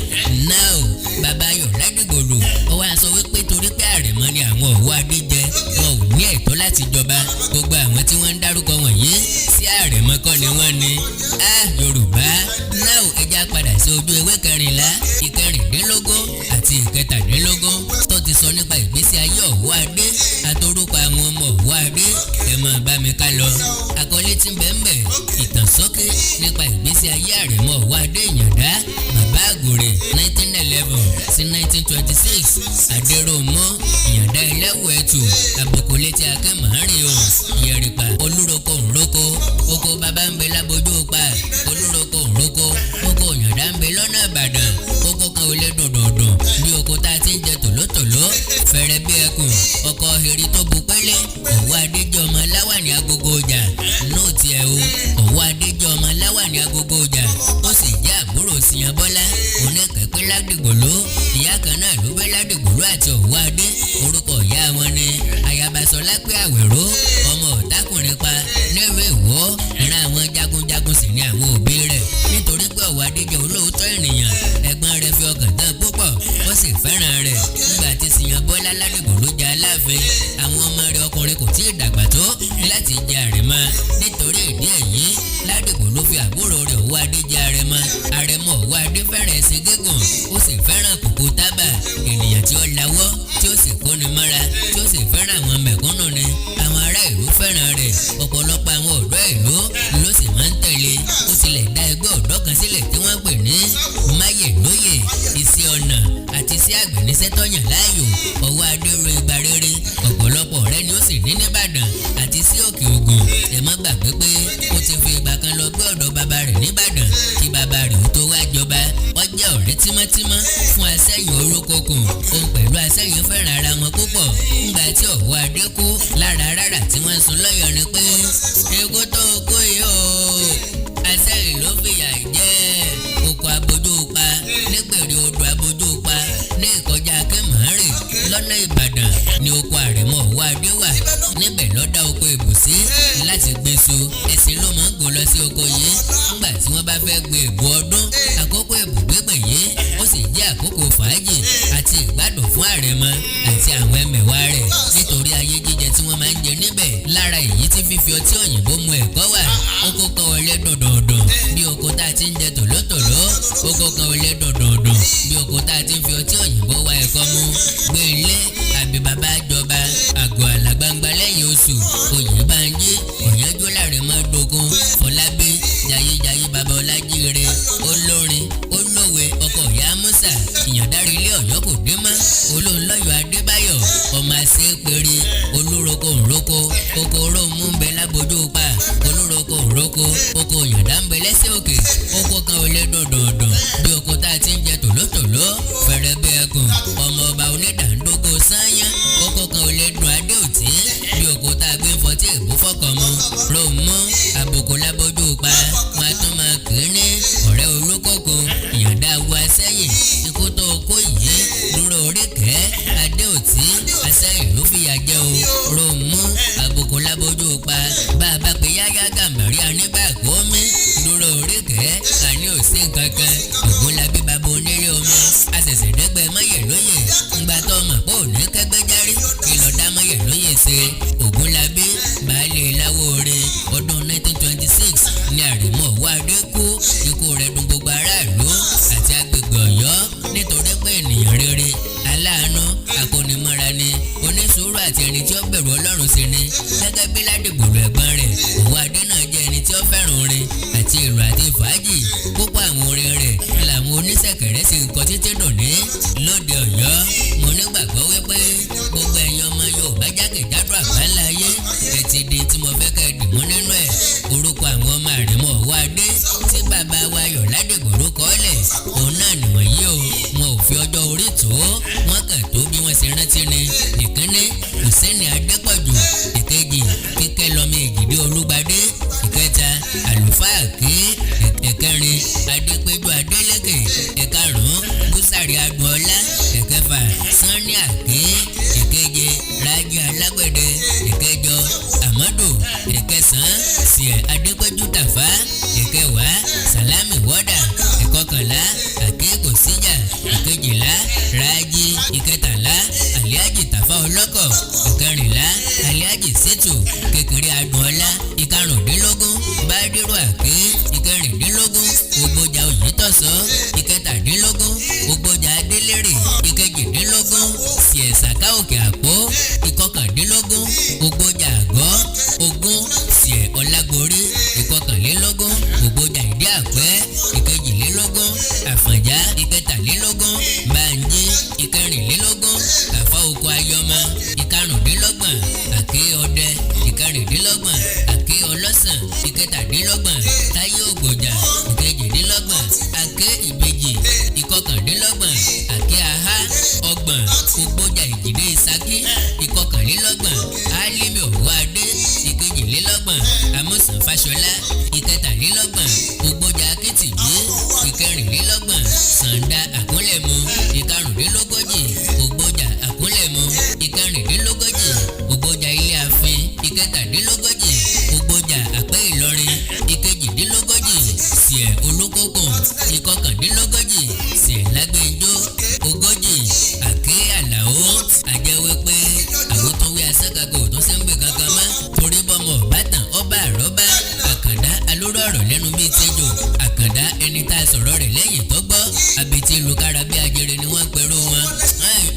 náà, bàbá Ayọ̀ Ládìgbòlù, ó wá sọ wípé torí pé àrẹ̀mọ ni àwọn Ọ̀wọ́adé jẹ, wọn ò ní ẹ̀tọ́ láti jọba. Gbogbo àwọn tí wọ́n ń dárúkọ wọ̀nyí sí àrẹ̀mọ kọ́ ni wọ́n ni á Yorùbá náà. Ẹ jẹ́ á padà sí ojú ewé 14, 16 àti 17 tó ti sọ nípa ìgbésí ayé Ọ̀wọ́adé àtorúkọ àwọn ọmọ Ọ̀wọ́adé. Ẹ máa bá mi ká lọ. Àkọlé tí ń bẹ ń bẹ: ìtàn ṣókí nípa ìgbésí ayé Àrẹ̀mọ Ọ̀wọ́adé Ìyàndá, Bàbá Àgòrè, 1911 sí 1926. Adéròmọ́ Ìyàndá Ẹlẹ́wọ̀ Ẹ̀tù, àbùkù létí akẹ́mọ̀ọ́rìn o. Yẹ̀rìpà olúroko ńroko, oko bàbá ń bẹ lábojú pa. Olúroko ńroko, oko Ìyàndá ń bẹ lọ́nà Ìbàdàn. Oko kan ò lè dùndùndùn bí oko tá a ti ń jẹ tòlótòló. Fẹ̀rẹ̀ bí ẹkùn, ọkọ̀ èrì tó bu pẹ́lẹ́. Ọ̀wọ́adé jẹ́ ọmọ láwàní agogo ọjà nóòtì ẹ̀ o. Ọ̀wọ́adé jẹ́ ọmọ láwàní agogo ọjà, ó sì jẹ́ àbúrò Síyanbọ́lá oníkẹ́pẹ́ Ládìgbòló. Ìyá kan náà ló bẹ́ Ládìgbòló àti Ọ̀wọ́adé. Orúkọ ìyá wọn ni Ayabaṣọlápẹ́ Àwẹ̀ró, ọmọ ọ̀tákùnrin pa nílùú Ìwó. Ìran àwọn jagunjagun sì ni àwọn òbí rẹ̀. Nítorí pé Ọ̀wọ́adé jẹ́ olóòótọ́ ènìyàn, ẹ̀gbọ́n rẹ̀ fi ọkàn tán púpọ̀, ó sì fẹ́ràn rẹ̀. Nígbà tí Síyanbọ́lá Ládìgbòló jẹ́ Aláàfin, àwọn ọmọ rẹ̀ ọkùnrin kò tíì dàgbà tó láti jẹ àrẹ̀mọ. Nítorí ìdí èyí, Ládìgbòló fi àbúrò rẹ̀ Ọ̀wọ́adé jẹ àrẹ̀mọ. Àrẹ̀mọ Ọ̀wọ́adé fẹ́ràn ẹṣin gígùn, ó sì fẹ́ràn kòkó tábà. Ènìyàn tí ó lawọ́, tí ó sì kóni mọ́ra, tí ó sì fẹ́ràn àwọn mẹ̀kúnnù ni. Àwọn ará ìlú fẹ́ràn rẹ̀. Ọ̀pọ̀lọpọ̀ àwọn ọ̀dọ́ ìlú ló sì máa ń tẹ̀lé. Ó tilẹ̀ dá ẹgbẹ́ ọ̀dọ́ kan sílẹ̀ tí wọ́n pè ní Máyèlóyè. Iṣẹ́ ọnà àti iṣẹ́ àgbẹ̀ níṣẹ́ tó yàn láàyò. Ọ̀wọ́adé ro igba rere. Ọ̀pọ̀lọpọ̀ ọ̀rẹ́ ni ó sì ní nìbàdàn àti sí Òkè Ògùn. Ẹ má gbàgbé pé ó ti fi ìgbà kan lọ gbé ọ̀dọ̀ bàbá rẹ̀ nìbàdàn kí bàbá rẹ̀ ó tó wá jọba. Ó jẹ́ ọ̀rẹ́ tímọ́tímọ́ fún Asẹ́yìn Orúkọkùn. Òun pẹ̀lú Asẹ́yìn fẹ́ràn ara wọn púpọ̀. Ńgbà tí Ọ̀wọ́adé kú, lára rárá tí wọ́n ń sun lọ́yọ̀ọ́ ni pé ikú tó kú yìí o, Asẹ́yìn ló fìyà jẹ. Oko abojú pa nígbèrè odò abojú pa ní ìkọjá Akẹ́mọ̀ọ́rìn lọ́nà Ìbàdàn ní oko Àrẹ̀mọ Ọ̀wọ́adé wà. Níbẹ̀ ló dá oko ìbùsí láti gbèsò. Ẹ̀sìn ló máa ń gùn lọ sí oko yìí nígbà tí wọ́n bá fẹ́ gbé èbú ọdún. Àkókò ìbùgbégbè yìí, ó sì jẹ́ àkókò fàájì àti ìgbádùn fún Àrẹ̀mọ àti àwọn ẹmẹ̀wà rẹ̀, nítorí ayé jíjẹ tí wọ́n máa ń jẹ níbẹ̀, lára èyí tí fífi ọtí òyìnbó mu ẹ̀kọ́ wà. Oko kan wọlé dùndùndùn bí oko tá a ti ń jẹ tòlótòló. Oko kan wọlé dùndùndùn bí oko tá a ti ń fi ọtí òyìnbó wa ẹ̀kọ́ mu. Gbé ilé àbí bàbá jọba àgọ́ àlàgbangba lẹ́yìn oṣù. Oyèbánjí ọ̀yánjú làrẹ̀mọ dogun. Fọlábí jayéjayé, bàbá Ọlájíire, olórin olówe, ọkọ ìyá Musa. Ìyàndárí ilé Ọ̀yọ́ kò dé mọ́. Olóńlọ́yọ̀ Adébáyọ̀, ọmọ àṣepẹ̀rẹ̀. Olóroko ńroko, oko rómú ń bẹ lábojú pa. Olóroko ńroko, oko Ìyàndá ń bẹ lẹ́sẹ̀ òkè. Oko kan ò lè dùndùndùn bí oko tá a ti ń jẹ tòlótòló. Fẹ̀rẹ̀ bí ẹkùn, ọmọ ọba onídàndógó sányán. Oko kan ò lè dùn adéòtí bí oko tá a gbé ń fọtí èbó fọkàn mu. Rómú àbùkù lábojú pa, wọn a tún máa kì í ní ọ̀rẹ́ olókòkò. Ìyàndá wo Asẹ́yìn, ikú tó kó yìí dúró oríkẹ́ adéòtí, Asẹ́yìn ló fìyà jẹ o. Rómú àbùkù lábojú pa, bá a bá pe Yáyá Gàmbàrí anígbàgbọ́ mi dúró oríkẹ́ àní òsín kankan. Ògúnlábí bàbá onílé omi àṣẹ̀ṣẹ̀ dẹ́gbẹ́ Máyẹ̀lóyè. Ńgbà tó mọ̀ pé òní kẹ́gbẹ́ járí, kí lọ́ọ́ dá Máyẹ̀lóyè ṣe? Ògúnlábí baálé Láwóore. Ọdún 1926 ní Àrẹ̀mọ Ọ̀wọ́adé kú. Ikú rẹ̀ dùn gbogbo aráàlú àti agbègbè Ọ̀yọ́, nítorí pé ènìyàn rere, aláàánú, akónimọ́ra ni, onísùúrù àti ẹni tí ó bẹ̀rù Ọlọ́run sí ni. Gẹ́gẹ́ bí Ládìgbòlù ẹ̀gbọ́n rẹ̀, Ọ̀wọ́adé náà jẹ́ ẹni tí ó fẹ́ràn orin àti èrò àti fàájì. Púpọ̀ àwọn orin rẹ̀ làwọn oníṣẹ̀kẹ̀rẹ̀ sì ń kọ títí dòní lóde Ọ̀yọ́. Mo nígbàgbọ́ wípé gbogbo ẹ̀yin ọmọ Yorùbá jákèjádò àgbáńlá ayé, ẹ ti di tí mo fẹ́ kẹ́ ẹ dìmú nínú ẹ̀. Orúkọ àwọn ọmọ Àrẹ̀mọ Ọ̀wọ́adé tí bàbá wa Ayọ̀ Ládìgbòlù kọ́lẹ̀, òun náà nìwọ̀nyí o. Wọn ò fi ọjọ́ orí tó, wọn kàn tó bí wọ́n ṣe rántí ni. Ìkíní, Hùsẹ́nì Adépọ̀jù. Ìkejì, Kíkẹ́ lọ́mọ Èjìdé Olúgbadé. Ìkẹta, Àlùfáà ké. Ìkẹrin, Adépéjú Adélékè. Ìkarùn-ún, Búsàrí Agboola. Ìkẹfà, Sanni Àké. Ìkeje, Rájí. Rájí Alágbẹ̀dẹ. Ìkẹjọ, Amadu. Ìkẹsàn-án, Sìẹ̀ Adépẹ́jú Tàfá. Ìkẹwàá, Sàlámì Wọ́dà. Ìkọkànlá, Àkékò Síjà. Ìkejìlá, Rájí. Ìkẹtàlá, Àlíájì Tàfá Ọlọ́kọ̀. Ìkẹrìnlá, Àlíájì Sètù Kékeré Adùnọlá. Ìkarùndínlógún, Bádírò Àké. Ìkẹrìndínlógún, Ògbójà Òyìntọ̀sọ́. Ìkẹtàdínlógún, Ògbójà Adélèrè. Ìkejìdínlógún, Sìẹ̀sàká Òkè Àpó. Ìkọkàndínlógún, Ògbójà Àgọ́. 20, Sìẹ̀ Ọlágorí. Ìkọkànlélógún, Ògbójà Ìdí Àpẹ́. Ìkejìlélógún, Àfọ̀njá. Ìkẹtàlélógún, Bánjí. Ìkẹrìnlélógún, Kàfá Oko Ayọmọ. Ìkarùndínlọ́gbọ̀n, Àké Ọdẹ. Ìkẹrìndínlọ́gbọ̀n, Àké Ọlọ́sàn. Ìkẹtàdínlọ́gbọ̀n, Táyé Ògbòjà. Ìkejìdínlọ́gbọ̀n, Àké Ìbejì. Ìkọkàndínlọ́gbọ̀n, Àké Ahá. 30, Ògbójà Ìjìdé Ìsákí. 21, Álímì Òwúadé. 22, Amúsàn Fáṣọlá. 23, Ògbójà Akíntìbí. 24, Sàǹdà Àkúnlẹ̀mú. 35, Ògbójà Àkúnlẹ̀mú. 36, Ògbójà Ilé Àfin. 37, Ògbójà Àpẹ́ Ìlọrin. 38, Sìẹ̀ Olókòkùn. 39, Sìẹ̀ Lágbẹ́njọ́. 40, Àké Àlàó. Àjẹwé pé àwòtúnwé asákàkọ̀ tó ṣe ń gbè kankan mọ́ torí bọ́mọ ọ̀bátàn ọba àrọ́bá. Àkàndá alóró ọ̀rọ̀ lẹ́nu bíi tẹ́jọ́. Àkàndá ẹni tá a sọ̀rọ̀ rẹ̀ lẹ́yìn tó gbọ́ abetí lukára bí ajere ni wọ́n ń perú wọn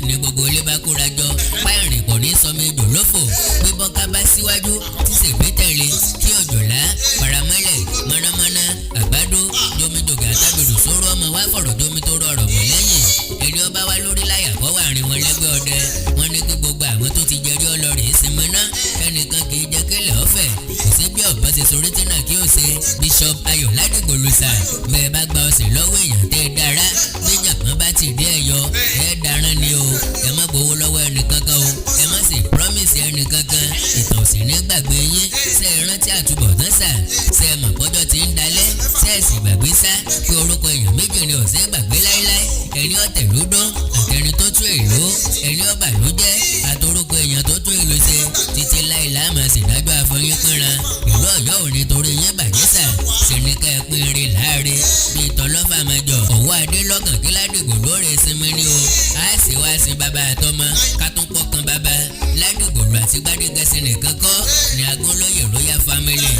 ní gbogbo ilé bá kóra jọ páìrìn pọ̀ ní sọmi ejò lófò bíbọ́ ká bá síwájú tí sèpé tẹ̀lé kí òjòlá paramọ́lẹ̀ mọ̀nàmọ́ná àgbàdo jomijògà àtàgbèrò sóró ọmọ wa fọ̀rọ̀ jomi tó rọrọ̀ bọ̀ lẹ́yìn ẹni ọba wa lórí láyà kọ́ wà rìn wọn lẹ́gbẹ́ ọdẹ. Wọn ní kí gbogbo àwọn tó ti jẹrí ọlọ́rìí sinmi ná, ẹnìkan kì í jẹ́ kélé ọ̀fẹ́ kò sí bí ọ̀bọ ṣe sorí tí náà kí ó ṣe. Bishop Ayọ̀ Ládìgbòlùsà, bẹ́ẹ̀ bá gba ọ̀sẹ̀ lọ́wọ́ èèyàn tẹ́ ẹ dára bí jàpọ́n bá ti dé ẹ̀yọ ẹ darán ni o. Ẹ má gbowó lọ́wọ́ ẹnìkankan o, ẹ má sì promise ẹnìkankan, ìtàn sì ní gbàgbé yín. Ṣe é rántí àtúbọ̀tán sà? Ṣe é mọ̀ pọ́jọ́ ti ń dalẹ̀? Ṣe é sì gbàgbé sá pé orúkọ èèyàn méjì ni ọ̀sẹ̀ gbàgbé láéláé? Ẹni ọ̀tẹ̀ ló dán àtẹni tó tún èlò, ẹni ọba ló jẹ́ àtorúkọ èèyàn tó tún èlò ṣe títí láìláà máa ṣèdájọ́ àfọyín pínra. Ìlú Ọ̀yọ́ ò ní torí yín bàjẹ́ sà, ṣe ní ká ẹ pín ire láàrin bíi tọlọ́fà máa jọ. Ọ̀wọ́ adé lọ́kàn kí Ládìgbò lóore sinmi ni o. A sì wá sin bàbá àtọmọ ká tún pọkàn bàbá. Ládìgbò lù àti Gbádégẹṣin nìkan kọ́ ní Agúnlóyè royal family.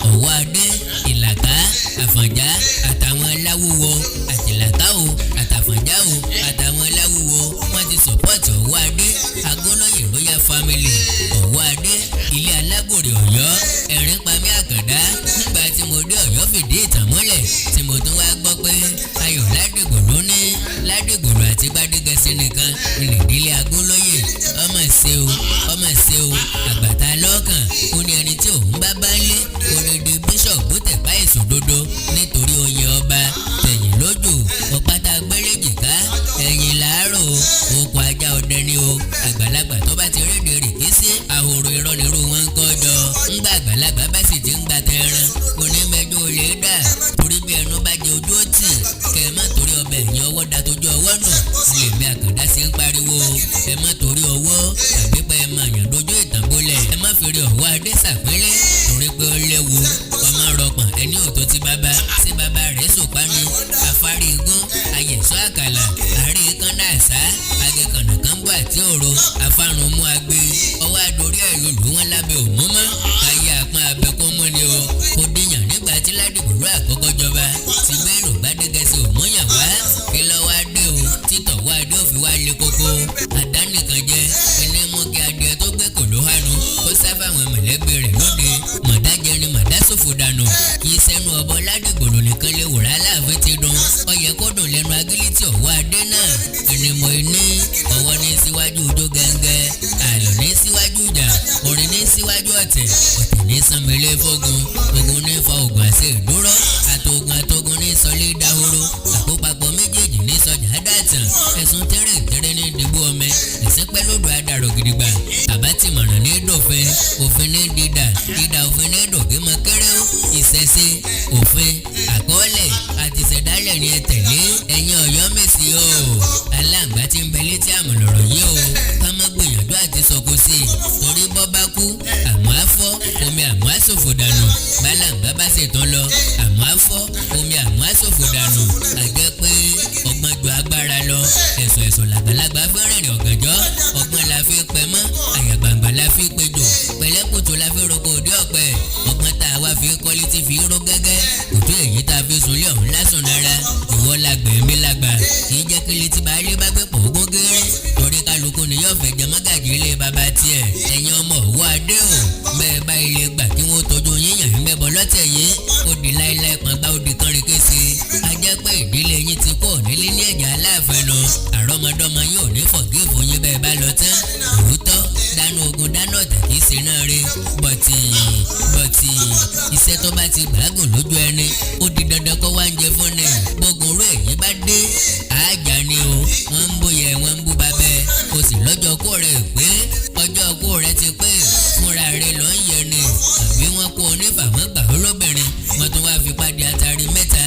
Ọ̀wọ́ adé, Ìlàkà, Àfọ̀njá àtàwọn láwùwọ àtìlàkà o àtàfọ̀njá o àtàwọn láwùwọ wọ́n ti support Ọ̀wọ́ adé, Agúnlóyè royal family, Ọ̀wọ́ adé, ilé Alágòrè Ọ̀yọ́. Ẹ̀rín pamí Àkàndá nígbà tí mo dé Ọ̀yọ́ fìdí ìtàn múlẹ̀ tí mo tún wá gbọ́ pé Ayọ̀ Ládìgbò ló ní Ládìgbòlù àti Gbádégẹṣin nìkan nìdílé Agúnlóyè. Ọmọ ṣe o, ọmọ ṣe o. Àgbàtà lọ́kàn ó ní ẹni tí òun bá bá lé onídìí bíṣọ̀bù tẹ̀pá ìsòdodo nítorí oyè ọba tẹ̀yìn lójú ọ̀pátá gbẹ́lẹ́jìká ẹ̀yìn làárọ̀ okùn ajá ọdẹ ni o. Àgbàlagbà tó bá ti rédè rìkí sí àhòrò irọ́ nírú wọn ń kọ́ jọ. Ńgbà àgbàlagbà bá sì ti ń gba tẹran onímẹjọ lè dà torí bí ẹnu bá jẹ ojú ó tì kẹ ẹ má torí ọbẹ̀ ẹ̀yìn ọwọ́ da tójú ọwọ́ nù. Lèmi Àkàndá ṣe ń pariwo ẹ má torí ọwọ́ tàbí pé ẹ má yàn dojú ìtàn bolẹ̀. Ẹ má fèrè Ọ̀wọ́ adé sàpínlẹ̀ torí pé ó léwu. Ọmọ rọpọ̀n ẹni òtó ti bàbá sí bàbá rẹ̀ sòpá ni afárí igun ayẹ̀sọ́ àkàlà àárí kan náà sá agẹkànnà kan bọ̀ àti òro afárun mú agbe ọwọ́ adorí ẹ̀ lòlù wọn lábẹ́ òmùmọ́ káyé àpọ́n abẹ́kọ́ mọ́ ni o. Kò díyàn nígbà tí Ládìgbòlù àkọ́kọ́ jọba ti bẹ́ẹ̀rù Gbádégẹṣin òmùyàn wá kí lọ́wọ́ adé o títọ̀ wá adé òfin wá lé koko àdánìkan jẹ ẹni mú kí adìẹ tó gbé kò ló hánu kó sáfà àwọn mọ̀lẹ́bí rẹ̀ lóde mọ̀dájẹrin mọ̀dásòfò dànù. Kì í sẹ́nu ọbọ Ládìgbòlù nìkan lè wòrà láàfin ti dùn, ó yẹ kó dùn lẹ́nu agilítì Ọ̀wọ́ adé náà. Ẹni mọ̀ ní ọwọ́ ní síwájú ijó gẹ́gẹ́, àlọ́ ní síwájú ìjà, orin ní síwájú ọ̀tẹ̀, ọ̀tẹ̀ ní sanmilé fógun, ogun ní fa ogun àṣẹ ìdúró, àtògùn àtògùn ní sọlé dahoro, àkópapọ̀ méjèèjì ní sọjà dàtàn, ẹ̀sùn tẹ́rẹ̀ tẹ́rẹ̀ ní dìbò ọmọ ẹ̀sìn pẹ́ lódò adarò gidigba, bàbá tí mọ̀ràn ní dòfin, òfin ní dídà, dídà òfin ní dògé mọ kéré ó, ìṣẹ̀ṣe, òfin, àkọọ́lẹ̀ àti ìṣẹ̀dálẹ̀ ni ẹ tẹ̀lé. Ẹ̀yin Ọ̀yọ́ Mèsì o, aláǹgbá tí ń bẹ létí àmọ̀lọ̀rọ̀ yìí o, ká má gbìyànjú àti sọ̀kò sí. sí i, torí bọ́ bá kú, àmọ́ á fọ́, omi àmọ́ á ṣòfò dànù. Bálàǹgbá bá ṣètò lọ, àmọ́ á fọ́, omi àmọ́ á ṣòfò dànù. Àjẹ́ pé ọgbọ́n ju agbára lọ. Ẹ̀sọ̀ ẹ̀sọ̀ làgbàlagbà fẹ́ rìnrìn ọ̀gànjọ́. Ọgbọ́n la fi pẹ́ mọ́ àyàgbàǹgbà, la fi péjò pẹ̀lẹ́kùtù, la fi roko òdí ọ̀pẹ. Ọgbọ́n tá a wá fi kọ́lé tí fi ró gẹ́gẹ́ kò tó èyí tá a fi sunlé ọ̀hún lásùn lára. Ìwọ làgbà, èmi làgbà, kì í jẹ́ kí létí baálé bá gbé pọ̀ ogún géré, torí kálukú ni yóò fẹ́ jẹ mọ́gàjì ilé bàbá tiẹ̀. Ẹ̀yin ọmọ òwò adé o, bẹ́ẹ̀ bá ilé gbà kí wọ́n tọ́jú yíyan ń bẹ́bọ̀ lọ́tẹ̀ yìí, ó di láéláé pọngbá, ó di kánrin kése. A jẹ́ pé ìdílé yín ti kó nílé ní ẹ̀jẹ̀ aláàfin nu. Àrọ́mọdọ́mọ yóò ní forgive yín bẹ́ẹ̀ bá lọ tán. Òótọ́ dáná ogun dáná ọ̀tẹ̀ kì í ṣe náà rí bọ̀tì bọ̀tì. Iṣẹ́ tó bá ti gbàgùn lójú ẹni, ó di dandan kó wá ń jẹ fún ni. Gbógun rú èyí bá dé, àájà ni o. Wọ́n ń bóyá, wọ́n ń bú babẹ́ o sì lọ́jọ́ kó rẹ̀ pé ọjọ́ kó rẹ̀ ti pé, fúnra rẹ̀ ló ń yẹ ni, àbí wọ́n kó onífàmọ́gbà olóbìnrin, wọ́n tún wá fipá di atari 3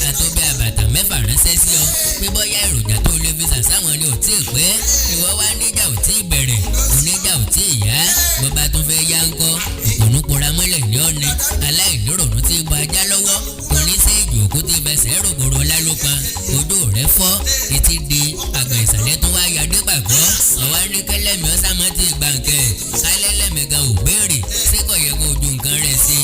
àtọ́bí àbàtà 6 ránṣẹ́ sí ọ, pé bóyá èròjà tó lè fi sàsáwọn ni ò tí ì pé. Ìwọ wá níjà ò tí ì bẹ̀rẹ̀, oníjà ò tí ì yá. Bó bá tún fẹ́ yá ńkọ́? Ìpònú pora mọ́lẹ̀ ní ọ̀nì aláìníròrùn tí ń bọ ajá lọ́wọ́ kò ní sí ìjò òkú tí fẹsẹ̀ rògbòrò lálùpàn. Ojú rẹ̀ fọ́, etí di àgbà, ìsàlẹ̀ tó wá yadé pàgọ́. Ọ̀wá ní kẹlẹ́mi ọ̀sàmọ́ ti gbàǹkẹ́ kálẹ́lẹ́mì gan ò béèrè, ṣé kò yẹ kó ojú nǹkan rẹ̀ sí?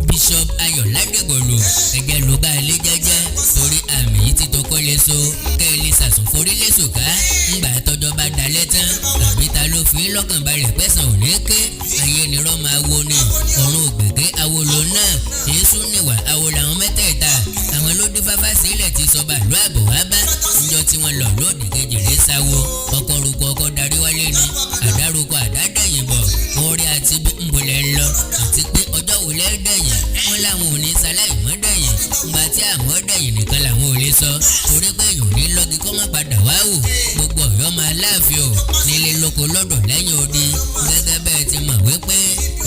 Bishop Ayọ̀ Ládìgbòlù, ẹ̀jẹ̀ ló bá ilé jẹ́jẹ́, torí àmì yìí ti tó kọ́ lé so kẹ́ ẹ lè sàsùn forí lẹ́sù ká ńgbà tọjọ́ bá dalẹ̀ tán. Àbí ta ló fi lọ́kàn balẹ̀ pẹ̀sán òní ké ayé nírọ́ máa wo ni ọ̀run ògbèké awolo náà, èésú níwà awo làwọn mẹ́tẹ̀ẹ̀ta. Àwọn ló dín fáfá sílẹ̀ ti sọ bàlú àbọ̀ wá bá níjọ́ tí wọ́n lọ lóòdì kejì rẹ̀ sáwó. Ọkọ̀ rúkọ, ọkọ̀ darí wálé ni àdárúkọ àdádẹ̀yìn bọ̀ orí àti bí nbolẹ̀ ń lọ, àti pé ọjọ́ wo lẹ́ dẹ̀yìn? Wọ́n làwọn ò ní sáláì mọ́ dẹ̀yìn. Ìgbà tí àwọn dẹ̀yìn nìkan làwọn ò lè sọ, torí pé èèyàn ò ní lọ́gi kó má padà wá wò. Gbogbo Ọ̀yọ́ máa láàfin o, nílé lóko lọ́dọ̀ lẹ́yìn odi. Gẹ́gẹ́ bẹ́ẹ̀ ti mọ̀ wípé